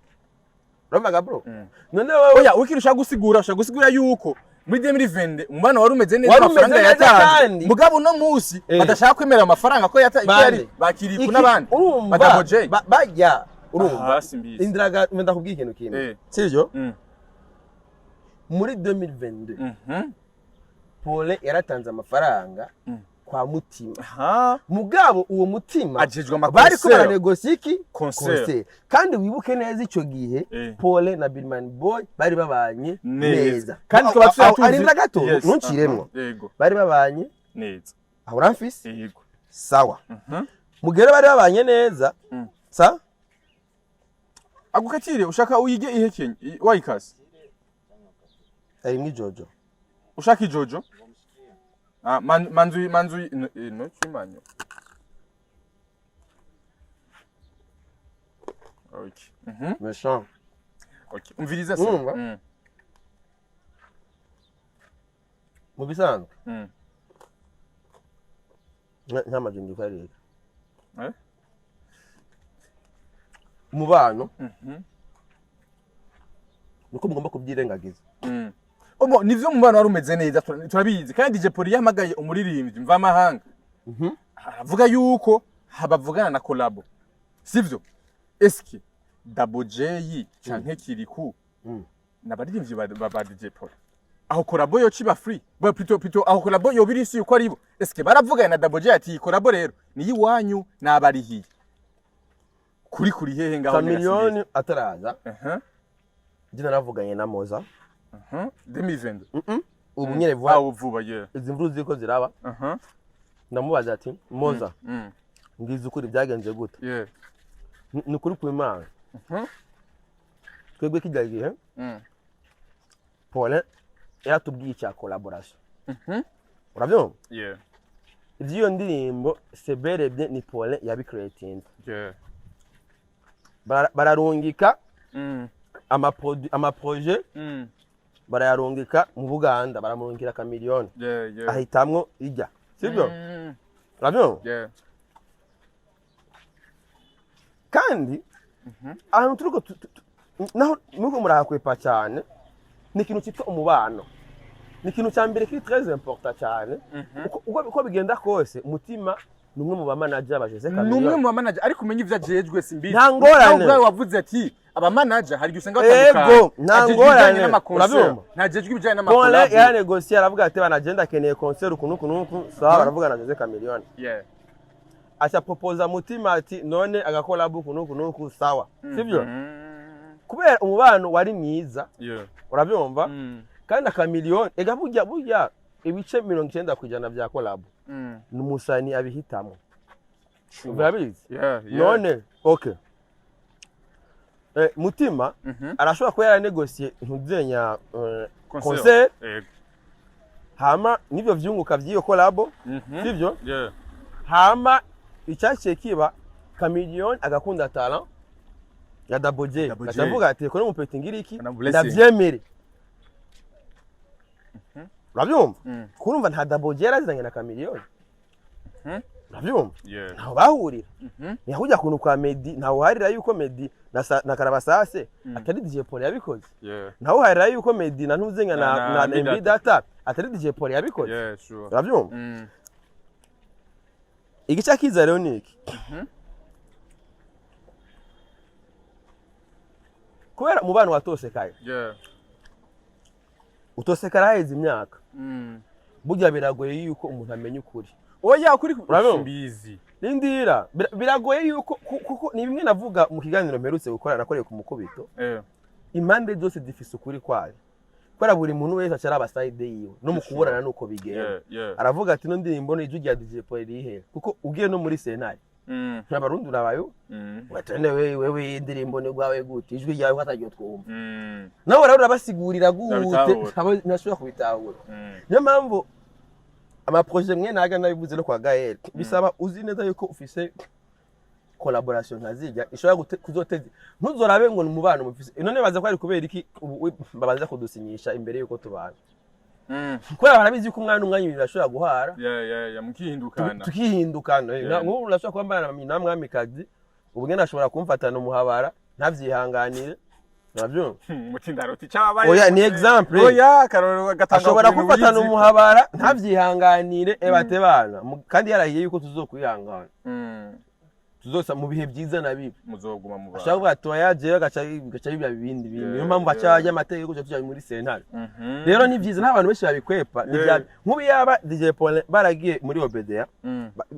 uravuga bro, none wewe Oya, ukiri ushaka gusigura yuko muri 2020 umubano wari umeze neza, Wari umeze amafaranga neza yatanze, kandi. mugabo uno munsi badashaka kwemera amafaranga ko yata ko Bande. yari bakiriku n'abandi Urumva, ba Double J. Bajya, urumva, Ah, simbizi. indiraga ndakubwira ikintu kimwe, sivyo? Muri 2022 Paulin yaratanze amafaranga kwa Mutima. Mugabo uwo Mutima Ajejwe ama bariko concert. baranegosiya iki? Concert. Concert. Kandi wibuke neza, ico gihe Paulin na Billman Boy bari babanye neza. neza. Kandi tukaba tuzi Arindira gato, ntunciremwo. Yego. Bari babanye Neza. aho, uramfise? Yego. Sawa. Mugere bari babanye neza. Sa Agukatire, ushaka uyige ihekenye wayikase. Arimwo ijojo. Ushaka ijojo? Ah, manzu manzu no, no chimanyo. Okay. Méchant. Okay. Umviriza se. Urumva? Mu bisanzwe nta majwi ko areka. Eh? Umubano nuko mugomba kubyirengagiza. Obo nivyo, mubano wari umeze neza, turabizi. Kandi DJ Poli yahamagaye umuririmbyi mvamahanga. Aravuga yuko habavugana na collabo. Sivyo? Eske Double J canke Kiriku nabaririmbyi ba DJ Poli? Aho collabo yo ciba free. Ba plutôt aho collabo yo biri si uko aribo. Eske baravugana na Double J ati iyi collabo rero ni iwanyu, nabarihiye? Kuri hehe ngaho? Chameleone ataraza, njye naravuganye na Moza. 2022? Ubu nyene vuba. Ah, vuba, yeah. Izi mvuru ziriko ziraba. Ndamubaza ati: "Moza, ngize ukuri, byagenze gute?" Ni ukuri ku Imana, twebwe kijya gihe Paulin yaratubwiye icya collaboration. Urabyumva? Yeah. Iby'iyo ndirimbo seberebye ni Paulin yabicreatinze. Bararungika amaprojet, barayarungika mu Buganda, baramurungikira Chameleone, ahitamwo ijya, sibyo? Urabyumva? Yeah. Kandi ahantu turiko naho nuko murahakwepa cyane, ni ikintu cyitwa umubano, ni ikintu cya mbere kiri très important cyane. Uko bigenda kose, Umutima ni umwe mu bamanager ba Jose Ni umwe Chameleone. mu bamanager, ariko umenye ivyo ajejwe simbizi. Nta ngorane. Nawe ubwawe wavuze ati abamanager hari igihe usanga Ego, batandukanye. nta Ajejwe ngorane. ibijanye n'amaconcert. Urabyumva? Ntajejwe ibijanye Paulin n'amacollabo. yaranegosiye, aravuga ati: "Banagenda, akeneye concert uku n'uku n'uku." Sawa, baravuga na Jose Chameleone. Aca proposa Mutima ati: "None agacollabo uku n'uku n'uku?" Sawa, sibyo? Kubera umubano wari mwiza. Urabyumva? Kandi Chameleone ega burya ibice 90% vya collabo ni umusani abihitamo, urabizi? Yeah. None okay, Mutima arashobora kuba yaranegosiye ntuzenya Concert. concert. Yego. Hama n'ivyo vyunguka vy'iyo collabo, sivyo? Yeah. Hama icyaciye kiba, Chameleone agakunda talent ya Double J. Double J. Akavuga ati: "Kuri mupeti ngira iki?" Ana blessing. Ndavyemere, urabyumva? Kurumva nta Double J yarazanye na Chameleone. Urabyumva? Yeah. Ntaho bahurira. Ntihujya kuntu kwa Meddy, ntawe uharira yuko Meddy na Karabasase atari DJ Paul yabikoze. Ntawe uharira yuko Meddy na Ntuzenga na na MB Data atari DJ Paul yabikoze. Yeah, sure. Urabyumva? Igice kiza rero ni iki: kubera umubano watosekaye, utosekara haheze imyaka, burya biragoye yuko umuntu amenya ukuri. Oya, kuri Urabibona? simbizi. Rindira, biragoye yuko kuko ni bimwe navuga mu kiganiro mperutse gukora nakoreye ku mukubito. Impande zose zifise ukuri kwayo, kubera buri muntu wese acara aba side yiwe, no mu kuburana nuko bigenda. Aravuga ati: "No ndirimbo ni ijwi rya DJ Paul rihe?" Kuko ugiye no muri sentare, Abarundi urabayo, ugatone wewe iyi ndirimbo ni rwawe gute, ijwi ryawe ko ataryo twumva? Nawe rero urabasigurira gute? Ndabitahura. Ntashobora kubitahura. Niyo mpamvu amaprojet mwe naga nabivuze no kwa Gaël, bisaba uzi neza yuko ufise collaboration ntazijya ishobora kuzoteza, ntuzorabe ngo ni umubano mufise. None baza ko ari kubera iki ubu babanza kudusinyisha imbere yuko tubana? Kubera barabizi yuko umwana umwanya ibintu birashobora guhara. Yeah, mukihindukana. Tukihindukana. Nk'ubu urashobora kuba mbana na mwamikazi, ubu ngene ashobora kumfatana umuhabara ntavyihanganire, uravyumva? Mutindaroti cyabaye. Oya, ni exemple. Oya, karoro gatanga Ashobora ku bintu kumfatana wizi. umuhabara ntavyihanganire, ebate bana. Kandi yarahiye yuko tuzokwihangana. Tuzosa mu bihe byiza na bibi. Muzoguma mu Ashaka kuvuga ati oya, jewe gaca biba ibindi bintu. Niyo mpamvu aca ajya amategeko kuja tuja muri sentare. Rero ni byiza, n'abantu benshi babikwepa ni nk'ubu yaba DJ Paul baragiye muri OBDA,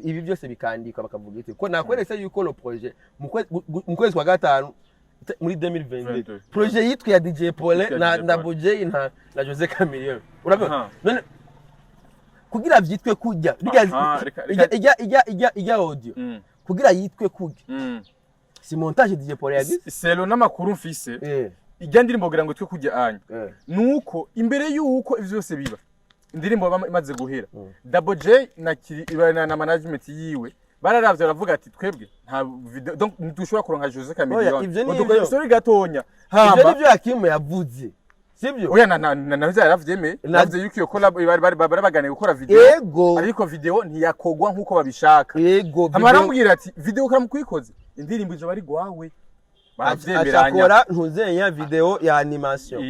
ibi byose bikandikwa, bakavuga iki ko nakweretse yuko le projet mu kwezi kwa gatanu muri 2022, 22. projet yitwa ya DJ Paul Yitwa na DJ na Paul. Bujay na Jose Chameleone, urabona? None kugira vyitwe kurya Aha, ijya audio, kugira yitwe kurya, si montage DJ Paul yagize. Selon n'amakuru mfise, ijya ndirimbo kugira ngo twe kujya anya, nuko imbere yuko ivyo byose biba, indirimbo baba imaze guhera, Double J na na management yiwe bararavye, baravuga ati twebwe nta video, donc ntidushobora kuronka Jose Chameleone. Ivyo ni Badukora ivyo. story gatonya. Ivyo Hama nivyo Hakimu yavuze, sibyo? Oya, na navyo yaravyemeye. Yavuze yuko iyo collab bari baganiye gukora video, ariko video ntiyakogwa nkuko babishaka. Hama aramubwira ati video karamu kuyikoze, indirimbo izoba ari gwawe. Baravyemeranya. Acakora ntuzenya video ya animation.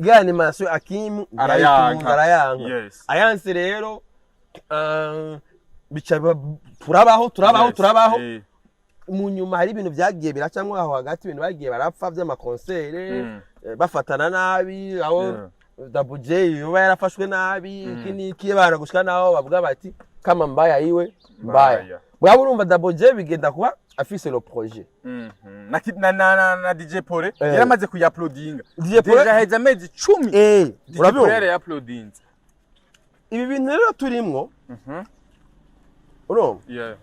Ya animation Hakimu Arayanka. ntiyayikunda, arayanka. Ayanse rero, bica turabaho, turabaho, turabaho. Mu nyuma hari ibintu byagiye biracamwo aho hagati, ibintu bagiye barapfa by'ama concert, bafatana nabi, aho Double J yoba yarafashwe nabi, iki n'iki, bana gushika naho bavuga bati kama mbaya iwe mbaya. Mbaya. Bwaba urumva Double J bigenda kuba afise le projet. Na DJ Paul yaramaze kuyauploadinga. DJ Paul. Déjà heza amezi 10. DJ Paul Urabyumva? yarayauploadinze. Ibi bintu rero turimwo, urumva? Yeah.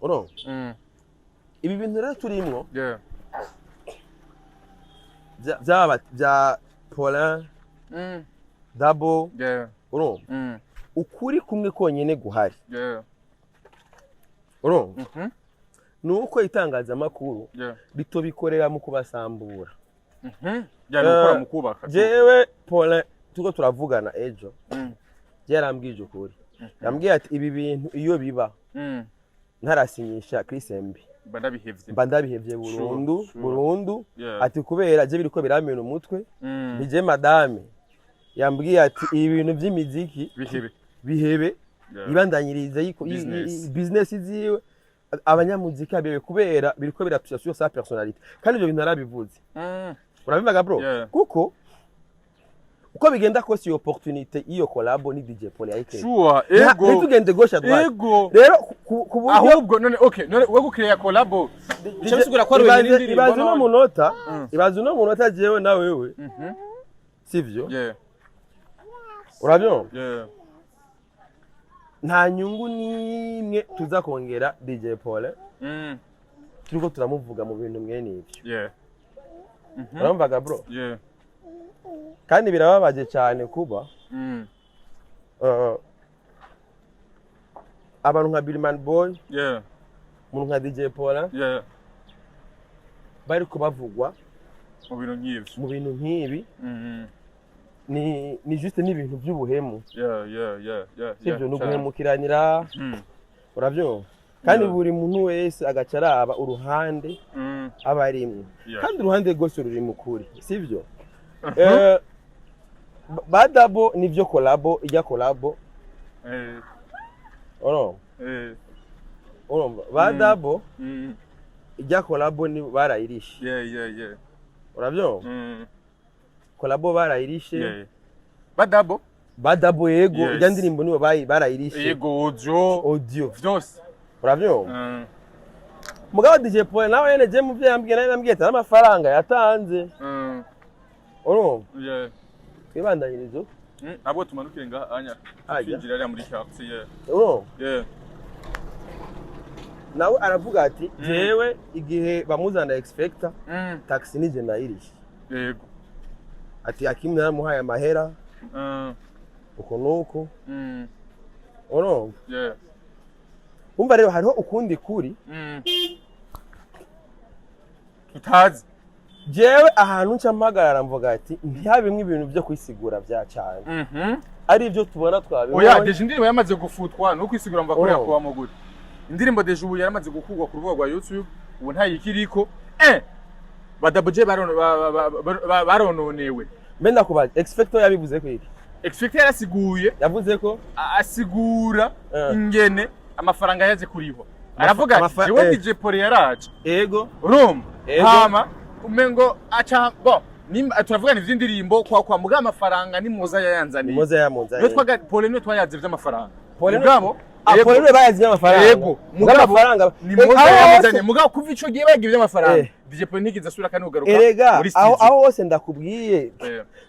Urumva? Ibi bintu rero turimwo byaba bya Paulin, Double, urumva? Ukuri kumwe konyene guhari, urumva, ni uko itangazamakuru ritobikorera mu kubasambura. Yeah, ni ukora mu kubaka. Jewe Paulin turiko turavugana ejo, yarambwije ukuri, yambwiye ati ibi bintu iyo biba ntarasinyisha Chris MB, Mba ndabihevye. Mba ndabihevye burundu. Burundu. Ati kubera je biriko biramena umutwe. Nije madame yambwiye ati ibi bintu by'imiziki Bihebe. bihebe, ibandanyirize Business. Business ziwe, abanyamuziki abewe, kubera biriko biratusha sur sa personnalité. Kandi ibyo bintu narabivuze. Urabivuga, bro? Yeah. Kuko uko bigenda kose, iyo opportunité, iyo collabo ni DJ Paul yayiteye. Ego. Ntitugende gauche à droite. Ego. Rero ku buryo Ahubwo none, okay, none wewe gukreya collabo DJ bisigura ko ari wenyine indirimbo ibaze uno none. munota, ibaze uno munota jewe na wewe, sivyo? Yeah. Urabyumva? Yeah. Nta nyungu n'imwe tuza kongera DJ Paul turiko turamuvuga mu bintu mwene ivyo. Uramvaga, bro? Yeah. Kandi birababaje cyane kuba abantu nka Billman Boy, umuntu nka DJ Paul, bariko bavugwa Mu bintu nk'ivyo. mu bintu nk'ibi. Ni juste n'ibintu by'ubuhemu, sivyo? Ni uguhemukiranira, urabyumva? Kandi buri muntu wese agaca araba uruhande aba arimwo, kandi uruhande rwose ruri mu kuri, sivyo? Ba Double nivyo, collabo ijya collabo, urumva? Urumva ba Double, ijya collabo ni barayirishe. Urabyumva? Collabo barayirishe. Ba Double. Ba Double, yego. Ijya ndirimbo nibo barayirishe. Yego, audio. Audio. Vyose. Urabyumva? Mugabo DJ Paul nawe nyene, je mu byo yambwiye, nawe yambwiye ati amafaranga yatanze, urumva? Yeah. Twibandanyirizo. Abo tumanukire ngaha anya. Ajya. Twinjira hariya muri quartier. Yeah. Urumva? Yeah. Nawe aravuga ati jewe igihe bamuzana X-Factor, taxi nije nayirishe. Ati Hakimu naramuhaye amahera, uko nuko. Urumva? Yeah. Umva rero, hariho ukundi kuri Tutazi. Jewe ahantu nca mpagarara mvuga ati ntihabimwe ibintu byo kwisigura bya cyane, ari ibyo tubona Oya, twabibonye. déjà indirimbo yamaze gufutwa, nuko isigura mva ko Oh. kubamo gute. Indirimbo déjà ubu yaramaze gukurwa ku rubuga rwa YouTube, ubu ntayikiriko. Ba Double J barononewe. Mbe ndakubaza, X-Factor yabivuze ko iki? X-Factor yarasiguye. Yavuze ko Asigura ingene amafaranga yaje kuriho, aravuga ati jewe DJ Paul yaraje, urumva, hama umengo aca bo nimba turavuga ivy'indirimbo kwa muga amafaranga ni Muza yayanzaniye. Muza yamunzaniye. Niyo twaga Paul, niyo twayaze vy'amafaranga. Paul. Mugabo Ah, Yego. Paul niwe bayazi amafaranga. Yego. Muga Mugabo amafaranga ni Muza aho yamuzanye. Mugabo kuva ico gihe bagiye ivy'amafaranga, DJ Paul ntigeze asubira kandi kugaruka Erega muri aho studio. aho hose ndakubwiye.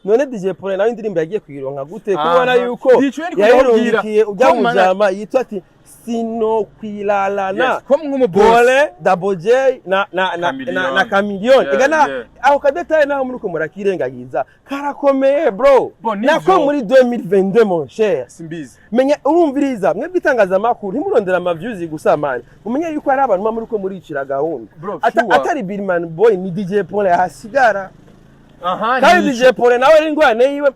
None DJ Paul nawe indirimbo yagiye kuyironka gute, kubona yuko Nico yari kubabwira. yayirungikiye ujya Ko mujama yitwa ati sinokwilalana? Yes, ko nk'umuboss. Pole, Double J na Chameleone. na Chameleone. Ega na aho kadetaye naho muri ko murakirengagiza, karakomeye bro. Bo, nivyo. Nako muri 2022, mon cher. Simbizi. Menya urumviriza, mwebwe itangazamakuru ntimurondera ama views gusa man, mumenye yuko hari abantu muba muri ko muricira gahunda. Bro, sure. Atari Billman Boy, ni DJ Paul yahasigara. Kandi Nico. DJ Paul nawe ari ingwane yiwe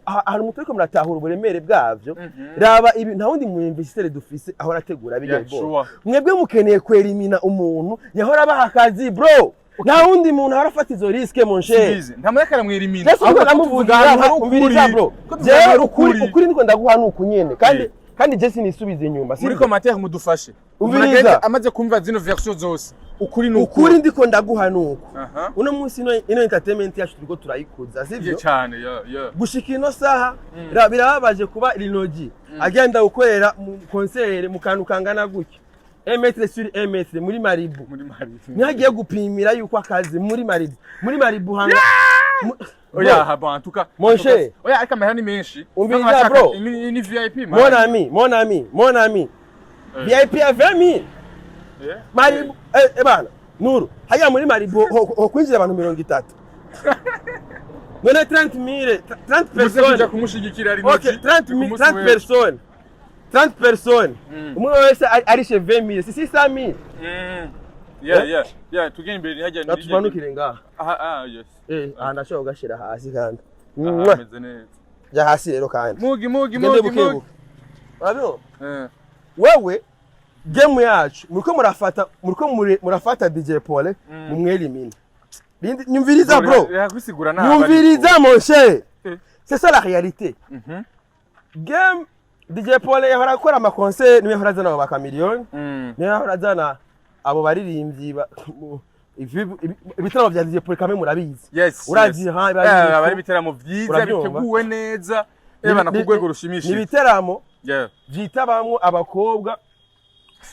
ahantu mutariko muratahura uburemere bwavyo. Raba ibi, nta wundi mu investisseur dufise ahora ategura bijya bo. Mwebwe mukeneye kwerimina umuntu yahora abaha akazi bro, nta wundi muntu ahora afata izo risque, mon cher. Simbizi, nta mureka aramwirimina. Yesu Ahubwo niko tuvuga ndamuvugira. hari Umviriza ukuri. bro. Ko tuvuga Jewe hari ukuri ukuri. ukuri niko ndaguha nuku nyene kandi kandi je sinisubiza inyuma. Muri Sibyo? commentaire mudufashe. Umviriza. Umuntu agende amaze kumva zino version zose, ukuri ni Ukuri ndiko ndaguha nuku. Uno munsi ino entertainment yacu turiko turayikuza, sivyo? Ye cyane, yeah. Gushika ino saha birababaje kuba Linoji agenda gukorera mu concert mu kantu kangana gutya, 1 mètre sur 1 mètre, muri Maribu. Muri Mari. Niho agiye gupimira yuko akazi muri Maribu, muri Maribu hanga Oya, ha, bon, en tout cas. Mon En tout cas, cher. oya, ariko amahera ni menshi. Umviriza, Ntabwo ashaka- bro. Ni VIP man. Mon ami, mon ami, mon ami, VIP ya 20 000. Maribu, bana Nuru, hajya muri Maribu ho kwinjira abantu 30, none 30 000, 30 Muze kuja personnes. kumushigikira ari. Ok, 30 000, 30 personnes, 30 personnes, umwe wese arishe 20 000, c'est 600 000. Yeah, tugende imbere hajya. Natumanukire ngaha. Aha, ah, yes. Aha ndashobora kugashira hasi kandi. Aha. Mwah. Ameze neza. Ja hasi rero kandi. Mugi mugi Tugende mugi buke mugi. buke. Urabibona? Eh. Wewe game yacu muriko murafata DJ Paul mumwelimina. Nyumviriza bro. Reka kwisigura nabi. Nyumviriza mon cher. C'est ça la réalité. Game DJ Paul yahora akora ama concert, niwe yahora azana abo ba Chameleone, niwe yahora azana abo baririmbyi ibitaramo vya DJ Paul kame murabizi. Yes. Urazi yes. ha Eh, aba ari ibiteramo vyiza Urabyumva? biteguwe neza. Eba na ku rwego Ni rushimishije. ibiteramo vyitabamwo abakobwa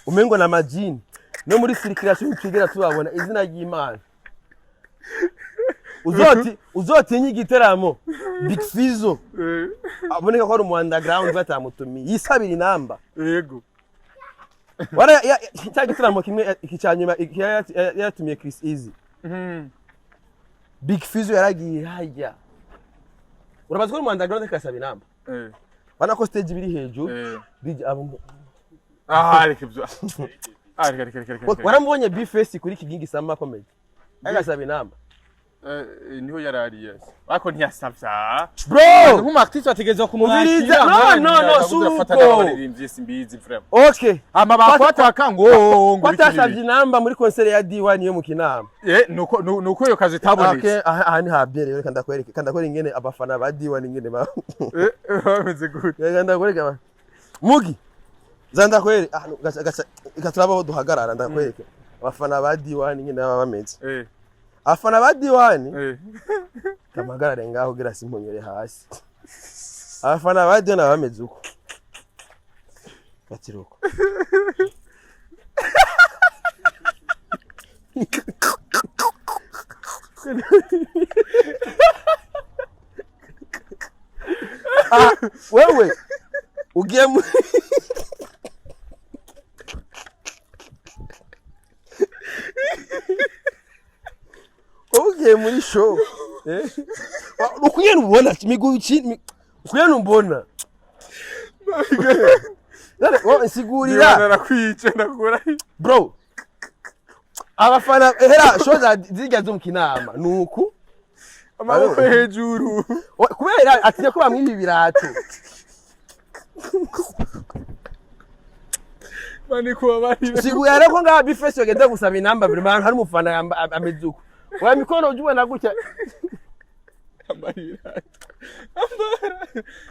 umengo na majini, no muri circulation ntitwigera tubabona, izina ry'Imana. Uzoti uzotinye igiteramo Big Fizzo aboneka ko ari umu underground batamutumiye yisabira inamba. Wara cya gitaramo kimwe iki cya nyuma iki yaratumiye Chris Easy. Big Fizzo yaragiye hajya, urabaza ko ari umu underground akasaba inamba. Bana ko stage biri hejuru. DJ abo Ah, reka ibyo. Ah, reka reka reka reka. Waramubonye B-Face kuri Kigingi Summer Comedy agasaba inamba. Eh, niho yarari, yes. Ariko ntiyasavya. Bro. Nk'umu artiste bategerezwa kumwakira. Umviriza, no, suko. Abaririmbyi simbizi vraiment. Okay. Hama bakwataka ngo Ko atasabye inamba muri concert ya D1 yo mu Kinama? Eh, nuko iyo kazi Okay, itabonetse. aha ni habye rero, kandi ndakwereke, kandi ndakwereke ingene abafana ba D1 ingene ba Eh, bameze gute? Reka ndakwereke mugi za ndakwereke ah no, gaca gaca gaca turabaho duhagarara, ndakwereke abafana ba D1 ingene baba bameze. Abafana ba D1 kamagarare ngaho kugira simponyore hasi. Abafana ba D1 baba bameze uko batiruko. Ah, wewe ugiye muri wowe ugiye muri show, eh? Ukugenda ubona ukugenda ubona. None, wowe nsigurira. Narakwice ndakura. Bro, abafana hera show za zirya zo mu Kinama nuku Amaboko hejuru. Kubera atinya ko bamwiba ibirato. Mani kuba bari. Sigurira rero ko ngaha B-Face bagenda gusaba inamba buri muntu hari umufana ameze uko oya mikono ujya ubona gutya. Ambara ibirato, ambara,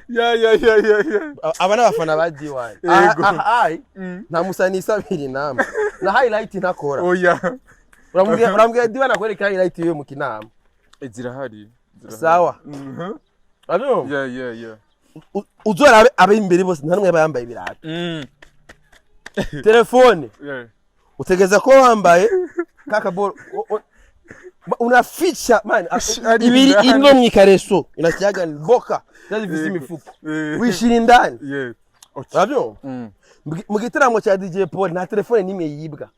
ya ya ya ya ya. Aba n'abafana ba D1. Yego. Ai, nta musani isabira inama na highlight ntakora. Oya. Uramubwira D1 akwereka highlight yiwe mu Kinama. Zirahari, zirahari. Sawa. Urabyumva? Yeah. Uzorabe abe imbere bose, nta n'umwe aba yambaye ibirato. Telefone utegeza ko wambaye kakaboro unaficha man Ari ibiri indani. Ino mwikareso inasiaga boka zifise imifuko wishira indani. Yeah, okay. Urabyumva? Mu gitaramo cya DJ Paul nta telefone n'imwe yibwa.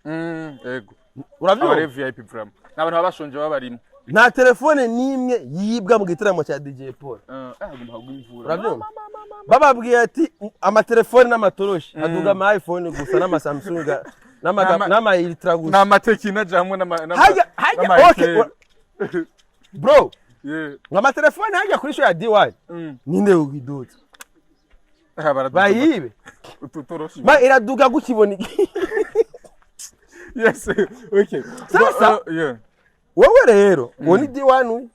Yego. Urabyumva? Aba VIP vraiment ni abantu baba bashonje, baba barimo. Nta telefone n'imwe yibwa mu gitaramo cya DJ Paul. Ah, hagomba kugwa imvura. Urabyumva? Bababwiye ati amatelefone n'amatoroshi, haduga ama iPhone gusa n'ama Samsung n'ama Ultra Ni gusa. Amatekino aja hamwe Hajya hajya n'ama okay Itel. Bro, ngo amatelefone hajya kuri show ya D1, ninde ugiduza? Ah, baraduga. Bayibe. Utu toroshi. Ma iraduga gukibona iki? Yes, okay. Sasa- Yeah. Wowe rero uwo ni D1 uyu.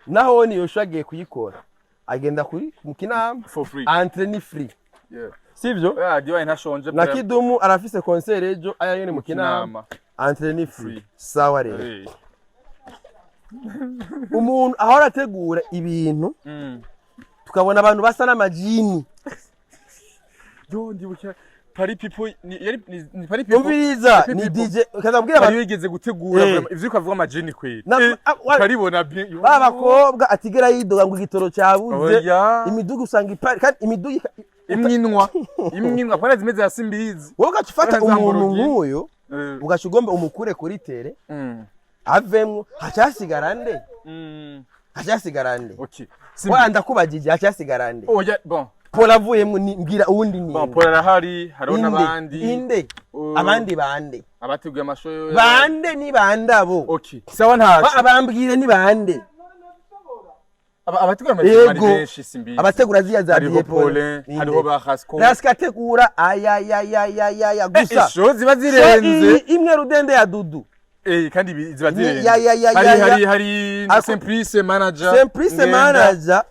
Naho niyo show agiye kuyikora, agenda kuri mu Kinama. For free. Entrée ni free. Sivyo? Ah, D1 ntashonje. Na Kidumu arafise concert ejo aya nyene mu Kinama. Kinama. Entrée ni free. Free. Sawa rero. Hey. Umuntu ahora ategura ibintu, tukabona abantu basa n'amajini. Yo, ndibuka Paris People ni yari ni Paris People. Umviriza. Paris Ni People. DJ ukazabwira Bari abantu wigeze gutegura Eh. vraiment ivyo ukavuga amajini kweli. Ah, Ukaribona bien. Yo. Ba bakobwa atigera yidoga ngo igitoro cyabuze. Oya. Imiduga usanga ipari kandi imiduga Imwinwa. Imwinwa pana zimeze ya simbizi. Wowe ugaca ufata Za umuntu Lamborghini. nk'uyu, ugaca ugomba umukure kuri terrain, avemwo, hacasigara nde? Hacasigara nde? Okay. Wa, ndakubajije, hacasigara nde? Oya, bon. Paul avuyemwo, mbwira uwundi ni Bon, nde? Paul arahari, hariho Inde? n'abandi. Inde? Abandi bande? Abateguye amashow. Bande ni bande abo? Okay. Sawa, ntaco. Abambwire ni bande. Abategura amashow ari Yego. benshi, simbizi. Abategura ziriya za Hariho DJ Paul. Paulin, Ninde? hariho ba Rasco. Rasco ategura ayayayayaya gusa. Show ziba So, zirenze. Imwe rudende ya Dudu. Eh, kandi ziba zirenze. Ya, Hari ya. hari Simplice manager. Simplice Ngenda. manager.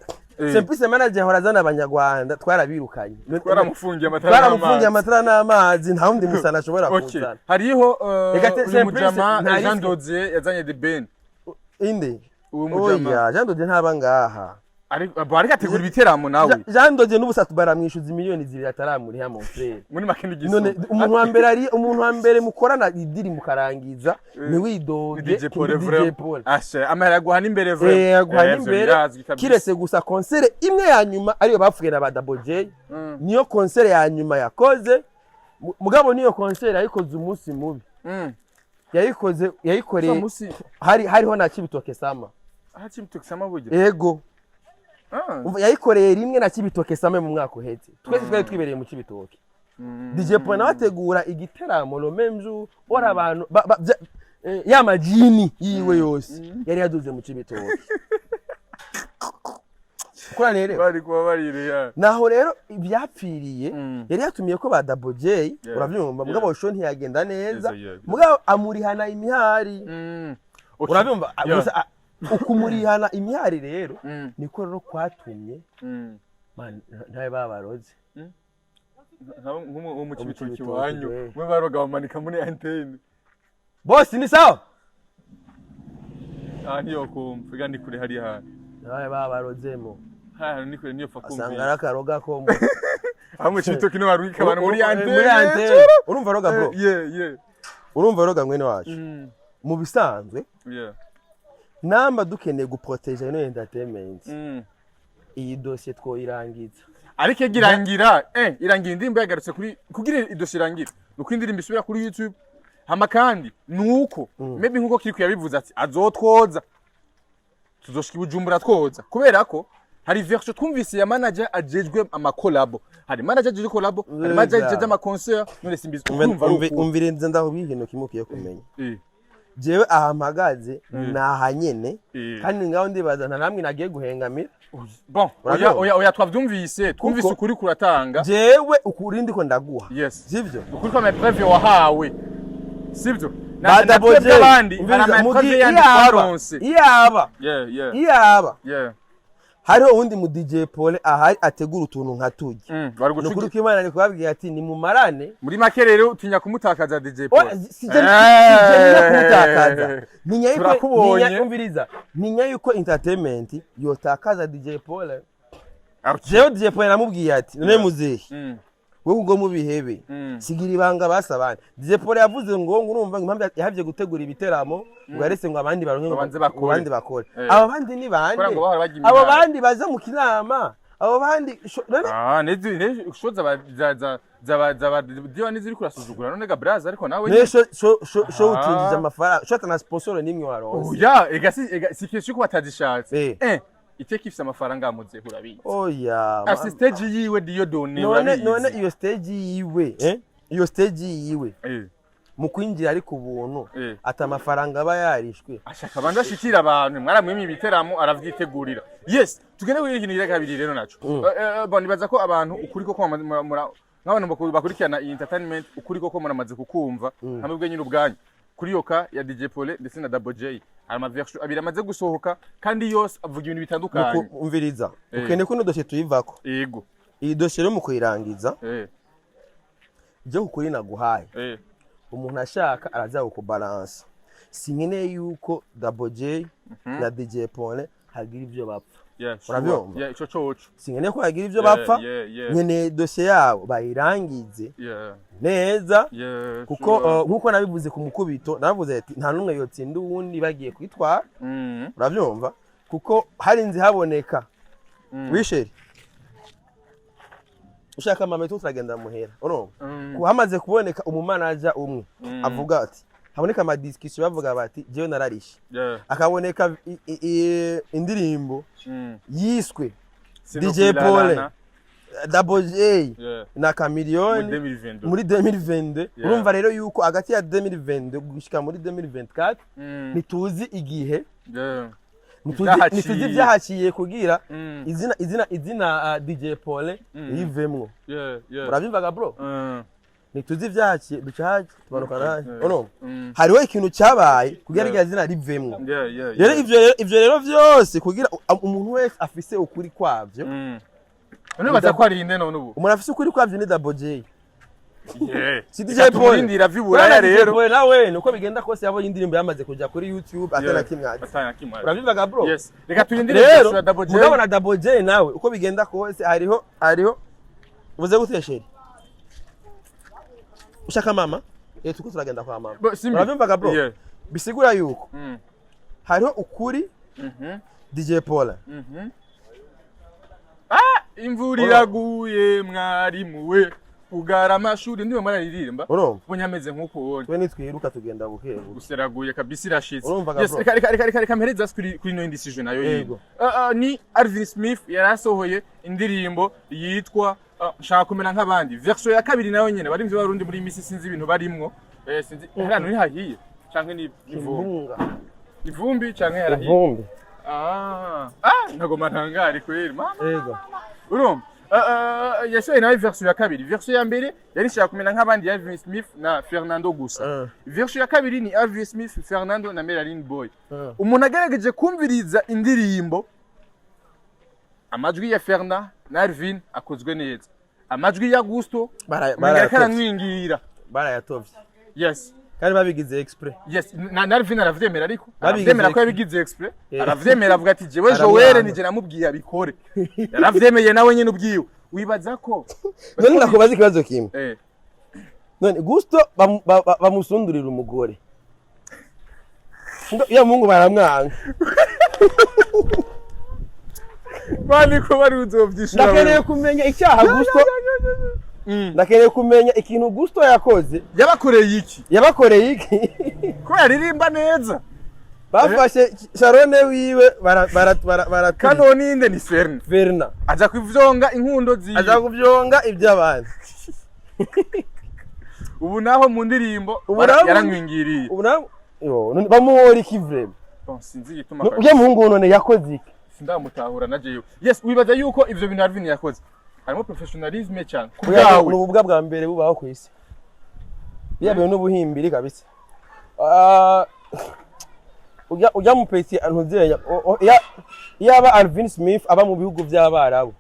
Simplice manager ahora azana abanyarwanda, twarabirukanye. Twaramufungiye amatara. Twaramufungiye n'amazi. Amatara n'amazi, nta wundi musana ashobora kuzana. Hariho Reka uyu Simplice mujama nta Jean risque. Dodier yazanye The Ben. Inde? Uyu mujama. Oya, Jean Dodier ntaba ngaha. Ariko ariko ategura ibiteramo nawe. Jean Dodier n'ubu baramwishuza miliyoni 2 ataramuriha, mon frère. Muri make ni None igisuma. umuntu wa mbere ari umuntu wa mbere mukorana idiri mukarangiza, ntiwidoge. DJ Paul. Kuri DJ Vraiment. Paul. Ashe amahera aguha n'imbere vraiment. Eh, aguha ivyo n'imbere. birazwi kabisa. Kirese gusa concert imwe ya nyuma ariyo bapfuye na ba Double J. Niyo concert ya nyuma yakoze. Mugabo niyo concert yayikoze umunsi mubi. Yayikoze, yayikoreye So musi hari hariho na Cibitoke Sama. Ah, Cibitoke Sama burya. Ego. Ah. Umva, yayikoreye rimwe na Cibitoke Sama mu mwaka uheze, twese twari twibereye mu Cibitoke. DJ Paul nawe ategura igiteramo le même jour, ora abantu ya majini yiwe yose yari yaduze mu Cibitoke. Kura rero Bari kuba barire. Naho rero ibyapfiriye, yari yatumiye ko ba Double J, urabyumva? Mugabo show ntiyagenda neza. Mugabo amurihana imihari. Urabyumva? Yeah. Gusa ukumurihana imihari rero niko rero kwatumye man ntabe babaroze. Nko mu Cibitoke Cibitoke, iwanyu. eh. Mwe baroga bamanika muri antenne. Boss, ni sawa. Ah, niyo kumva ega ni kure hariya hantu. Ntabe babarozemo. Hariya hantu ni kure, niyo fa Asanga kumva. ari akaroga ko Aho mu Cibitoke niho barungika abantu muri antenne. Muri antenne. Urumva roga, bro? Yeah. Urumva roga, mwene wacu, mu bisanzwe namba dukeneye guproteja ino entertainment, iyi dosiye twoyirangiza. Ariko irangira, irangira indirimbo yagarutse kuri kugira idosiye irangire nuko indirimbo isubira kuri YouTube. Hama kandi nuko maybe nkuko Kiriku yabivuze ati azotwoza, tuzoshika i Bujumbura twoza, kubera ko hari version twumvise ya manager ajejwe amakolabo, hari manager ajejwe collabo, hari manager Ega. ajejwe amaconcert. None simbizi, urumva ari uko. Umvire, ndaho ikintu kimwe ukwiye kumenya. Jewe aha mpagaze ni aha nyene, kandi ngaho ndibaza nta namwe nagiye guhengamira. Bon, oya. Urabyumva? Oya oya, twavyumvise, twumvise. Ukuri kuratanga. Jewe ukuri ndiko ndaguha, Yes. sivyo? Ukuri kwa preuve wahawe, sibyo? Ba Na Double twebwe J, abandi hari umviriza, ama mu preuve gihe yandi iyaba twaronse. iyaba iyaba hariho uwundi mu DJ Paul ahari ategura utuntu nka turya, Bari ni ukuri gucugi. ko Imana ari kubabwira ati nimumarane. Muri make rero utinya kumutakaza DJ Paul. Sije sije kumutakaza, ntinya yuko Turakubonye. ntinya, umviriza, ntinya yuko entertainment yotakaza DJ Paul. Okay. Jewe DJ Paul namubwiye ati: "None muzehe, wowe ubwo mubihebe, sigira ibanga basa abandi." DJ Paul yavuze ngo urumva ngo impamvu yahavye gutegura ibiteramo, ngo yarese ngo abandi baronke, ngo Babanze bakore. ngo abandi bakore. Abo bandi ni bande? Kubera ngo bahora barya Abo imihara. bandi baza mu kinama, abo bandi none Ah, nezi nezi show zaba za za zaba zaba diwa niziri kurasuzugura none ga braza, ariko nawe ne show utinjije amafaranga, show atana sponsor nimwe waronse. Oya, ega si question ko batazishatse. Iteka ifise amafaranga amuze, urabizi. Oya. Afise stage yiwe diyo done. None Urabizi. none iyo stage yiwe, iyo stage yiwe, mu kwinjira ari ku buntu, ata amafaranga aba yarishwe. Ashaka abanza ashikira abantu, mwaramwimye ibiteramo, aravyitegurira. Yes, tugende kuri ikintu kigira kabiri rero naco. Bon, nibaza ko abantu ukuri koko nk'abantu bakurikirana iyi entertainment, ukuri koko muramaze kukumva hamwe bwe nyine ubwanyu kuri iyo ka ya DJ Paul ndetse na Double J. Hari ama version abiri amaze gusohoka kandi yose avuga ibintu bitandukanye. Umviriza, ukeneye ko ino dosiye tuyivako. Yego. Iyi dosiye rero mu kuyirangiza, ibyo kukuri naguhaye, umuntu ashaka araza kukubalansa. Sinkeneye yuko Double J na DJ Paul hagira ibyo bapfa. Yeah, sure. Urabyumva? Yeah, ico coco. Sinkeneye ko hagira ibyo bapfa. Nkeneye dosiye yabo bayirangize neza, kuko nkuko nabivuze ku mukubito, navuze ati nta n'umwe yotsinda uwundi bagiye kwitwara. Urabyumva? Kuko hari inzu haboneka wisheri ushaka mama tu turagenda muhera, urumva? Ku hamaze kuboneka umumanaja umwe avuga ati haboneka ama discussion, bavuga bati jewe nararishe, akaboneka indirimbo yiswe DJ Paul, Double J na Muri Chameleone 2022. Muri 2022. Urumva rero yuko hagati ya 2022 gushika muri 2024 ntituzi igihe, Ivyahaciye. ntituzi ibyahaciye kugira izina DJ Paul rivemwo. Urabyumvaga, bro? Ntituzi ibyahaciye, duca haci tumanuka naje, urumva? Hariho ikintu cyabaye kugira rya zina rivemwo. Rero ivyo rero vyose kugira umuntu wese afise ukuri kwavyo. None baza ko ari inde none ubu? Umuntu afise ukuri kwavyo ni Double J, si DJ Reka Paul. tumurindire ave i Buraya Urabona DJ rero. Paul nawe nuko bigenda kose yabonye indirimbo yamaze kuja kuri YouTube atana kimwe azi. Atana kimwe azi. Urabyumvaga, bro? Yes. Reka turindire Rero version ya Double J. mugabo na Double J nawe uko bigenda kose hariho uvuze gute, chéri? Ushaka mama, tuko turagenda kwa mama. Bo, Simbi. Urabyumvaga, bro? Yeah. Bisigura yuko hariho ukuri DJ Paul. Ah, imvura iraguye mwarimu we ugara amashuri, ndiwe mwararirimba. Urumva? Ubonye ameze nk'uko ubonye. Twe nitwiruka, tugenda buke buke. Gusa iraguye kabisa, irashitse. Urumvaga, Yes, bro? reka mpereza kuri ino decision nayo yindi. Yego. Ni Alvin Smith yarasohoye indirimbo yitwa Nshaka kumera nk'abandi. Version ya kabiri nayo nyene bari mvyo barundi muri misi, sinzi ibintu barimwo. Sinzi hariya ntihahiye canke ni ivumbi. Imbunga. Ivumbi canke yarahiye. Ivumbi. Ah, nagoma ntangare kweri mama. Yego. Urumva, yasohoye nawe version ya kabiri. Version ya mbere yari Nshaka kumera nk'abandi ya Alvin Smith na Fernando gusa. Version ya kabiri ni Alvin Smith, Fernando na Melanin Boy. Umuntu agerageje kumviriza indirimbo, amajwi ya Ferna na Alvin akozwe neza, amajwi ya Gusto umenga ariko aramwingira. Barayatovye. Yes. Kandi babigize exprès. Yes, na Alvin aravyemera, ariko Babigize aravyemera ko exprès. yabigize exprès. Aravyemera, avuga ati jewe Aramwanga. Joel nije namubwiye abikore. Yaravyemeye nawe nyene ubwiwe. Wibaza ko None ndakubaza ikibazo kimwe. None Gusto bamusundurira umugore. Ya Mungu baramwanga. Bani ko bari uzovyishura. Ndakeneye kumenya icyaha Gusto, ndakeneye kumenya ikintu Gusto yakoze. Yabakoreye iki? Yabakoreye iki? Ko yaririmba neza. Bafashe Sharone wiwe bara bara bara bara Kano ninde? Ni Ferna. Verna. Aza kuvyonga inkundo ziwe. Aza kuvyonga iby'abandi. Ubu naho mu ndirimbo Ubu naho yaramwingiriye. Ubu nawe yo none bamuhora iki vraiment? Bon, sinzi igituma. Ujya muhungu none yakoze iki? Sindamutahura na jewe. Yes, wibaza yuko ivyo bintu Alvin yakoze harimo professionalisme cyane ku Oya, bwawe? ni ububwa bwa mbere bubaho ku isi. Biya bintu n'ubuhimbiri kabisa. Ah, ujya mu petit ntuzenya iyaba Alvin Smith aba mu bihugu by'Abarabu,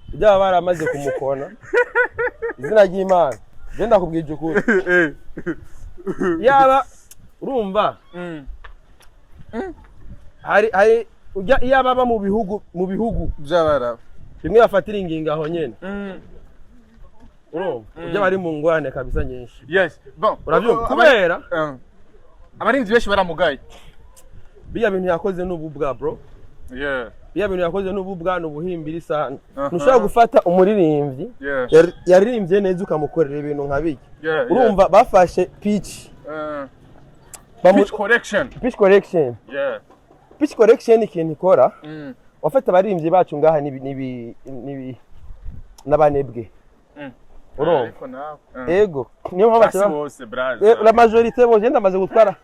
byaba baramaze kumukona. Izina ry'Imana, je ndakubwije ukuri, yaba urumva hari ujya iyaba aba mu bihugu by'Abarabu bimwe bafatira ingingo aho nyene, urumva ujya bari mu ngorane kabisa nyinshi. Yes, bon. Urabyumva, kubera Abarinzi benshi baramugaye. Biya bintu yakoze n'ububwa, bro. Biya bintu yakoze n'ububwa, n'ubuhimbiri sana. Ntushobora gufata umuririmbyi yaririmbye neza ukamukorera ibintu nka bijya. Urumva bafashe pitch Pitch correction. Pitch correction. Pitch correction, ikintu ikora, wafata abaririmbyi bacu ngaha nibi n'abanebwe. Urumva? Ariko nawe Ego, niyo mpamvu basi bose braza. La majorité bo genda amaze gutwara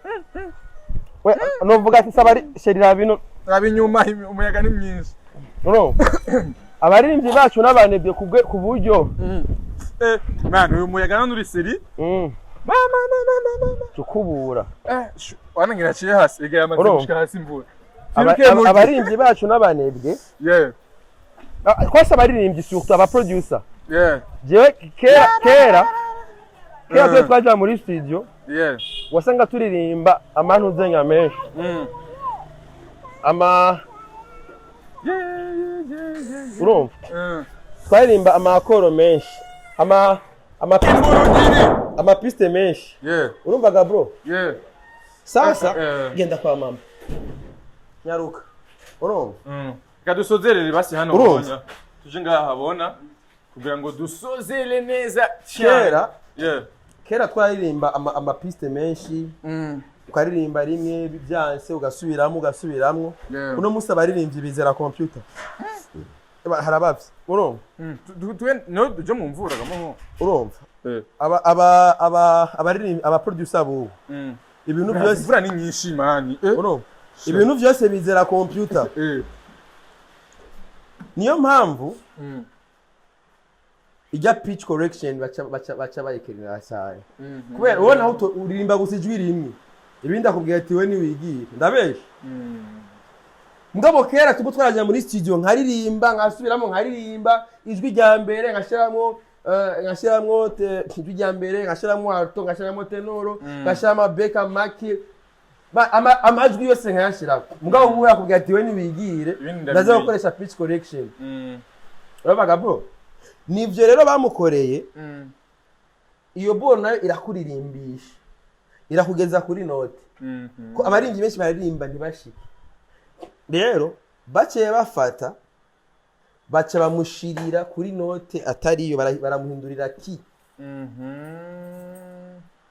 we novuga ati sabari sherira bino. Raba inyuma, umuyaga ni mwinshi. Urumva abaririmbyi bacu n'abanebwe ku buryo Eh man, uyu muyaga none uri seri. Mama, mama, mama. Tukubura. Wanangira aciye hasi, ega yamaze Urumva? gushika hasi imvura. Twiruke Abaririmbyi bacu n'abanebwe. Ah, twese abaririmbyi, surtout aba producer. Jewe kera kera kera twe twaja muri studio, wasanga turirimba amantuzenga menshi, ama urumva twaririmba amakoro menshi, ama Imburugiri. amapiste menshi. Urumvaga, bro? Yeah. Sasa genda kwa mama, nyaruka, urumva? Reka dusozerere basi hano. Urumva? Ubona. Tuje ngaha habona kugira ngo dusozere neza cyane. Kera kera twaririmba amapiste menshi, ukaririmba rimwe byanse ugasubiramo, ugasubiramo. Uno munsi abaririmbyi bizera computer. Harabavye, urumva? No tuje mu mvura gamoho. Urumva aba abaririmbyi, aba producer bubu, ibintu byose Imvura ni nyinshi, man. Urumva, ibintu byose bizera computer. Niyo mpamvu ijya pitch correction baca bayikenera cyane, kubera ubona aho uririmba gusa ijwi rimwe, ibindi akubwira ati: "We niwigire." Ndabesha? Mugabo kera tuba twarajya muri studio, nkaririmba, nkasubiramo, nkaririmba ijwi rya mbere, nkashyiramo ijwi rya mbere, nkashyiramo alto, nkashyiramo ténor, nkashyiramo beka maki, amajwi yose nkayashyiramo. Mugabo ubu yakubwira ati: "We niwigire." Ibindi Ndaza ndabimenye. gukoresha pitch correction. Urabaga, bro, nivyo rero bamukoreye. Iyo boro nayo irakuririmbisha, irakugeza kuri note, ko abaririmbyi benshi baririmba ntibashike. Rero baciye bafata, baca bamushirira kuri note atariyo, baramuhindurira ki.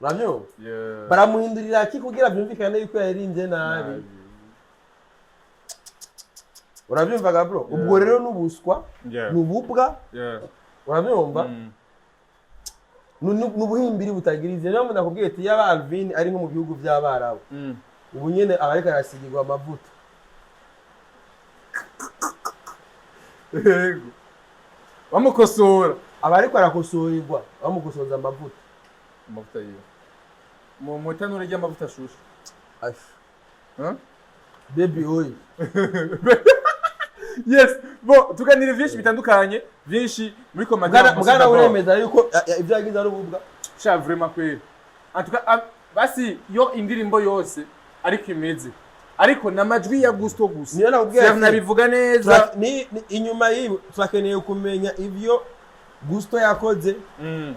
Urabyumva? Yeah. Baramuhindurira ki kugira byumvikane yuko yaririmbye nabi. Urabyumvaga, bro? Ubwo rero n'ubuswa, n'ububwa. Urabyumva? N'ubuhimbiri butagira izina. Niyo mpamvu nakubwiye ati yaba Alvin ari nko mu bihugu by'Abarabu, ubu nyene aba ariko arasigirwa amavuta. Yego. Bamukosora. Aba ariko arakosorerwa, bamukosoza amavuta. Amavuta yiwe. Mu itanura ry'amavuta ashushe. Asha. Huh? Baby oil. Yes. Bo, tuganire byinshi bitandukanye, byinshi muri commentaire. Mugana uremeza yuko ibyo yagize ari ububwa? Sha, vraiment kweli. En tout cas, basi yo indirimbo yose ariko imeze. Ariko namajwi ya Gusto gusa. Niyo nakubwiye ati- Nabivuga neza. Ni inyuma y'ibi turakeneye kumenya ibyo Gusto yakoze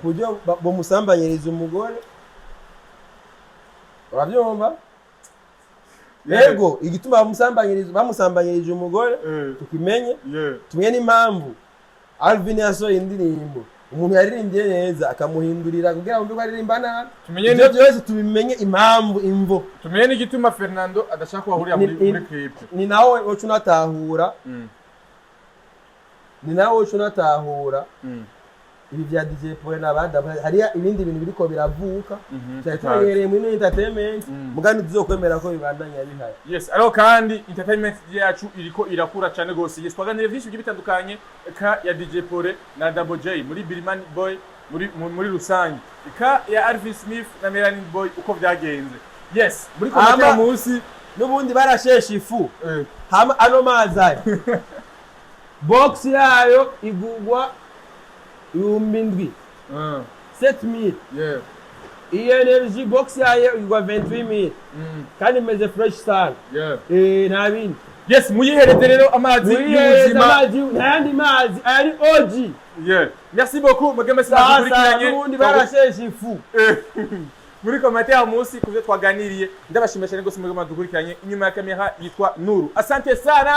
ku buryo bamusambanyiriza umugore. Urabyumva? Yego, igituma bamusambanyirije umugore tukimenye, tumenye n'impamvu Alvin yasohoye indirimbo, umuntu yaririmbye neza akamuhindurira kugira ngo ko aririmba nabi. Tumenye Ibyo byose tubimenye, impamvu, imvo. Tumenye n'igituma Fernando adashaka kuhahurira muri clip. Ni nawe woca unatahura, ni nawe woca unatahura ibi bya DJ Paul n'abandi. Hariya ibindi bintu biriko biravuka cyari tumenyereye muri entertainment, mugani tuzokwemera ko bibandanya bihari. Yes, ariko kandi entertainment yacu iriko irakura cyane gose. Yes, twaganiriye byinshi bigiye bitandukanye ka ya DJ Pole na Double J muri Birman Boy muri rusange. Ka ya Alvin Smith na Melanin Boy uko byagenze. Yes, muri commentaire munsi. N'ubundi barashesha ifu. Hama ano mazi ayo, box yayo igugwa 7000, 7000. Iyi energy, box yayo igwa 28,000 kandi imeze fresh sana. Nta bindi. Yes, muyihereze rero amazi Muyihereze y'ubuzima. amazi, nta yandi mazi, aya ni OG. Yeah, merci beaucoup mwebwe Sasa mwadukurikiranye. n'ubundi barashesha ifu. Muri commentaire munsi ku byo twaganiriye. Ndabashimira cyane rwose mwebwe mwadukurikiranye. Inyuma ya kamera yitwa Nuru, asante sana.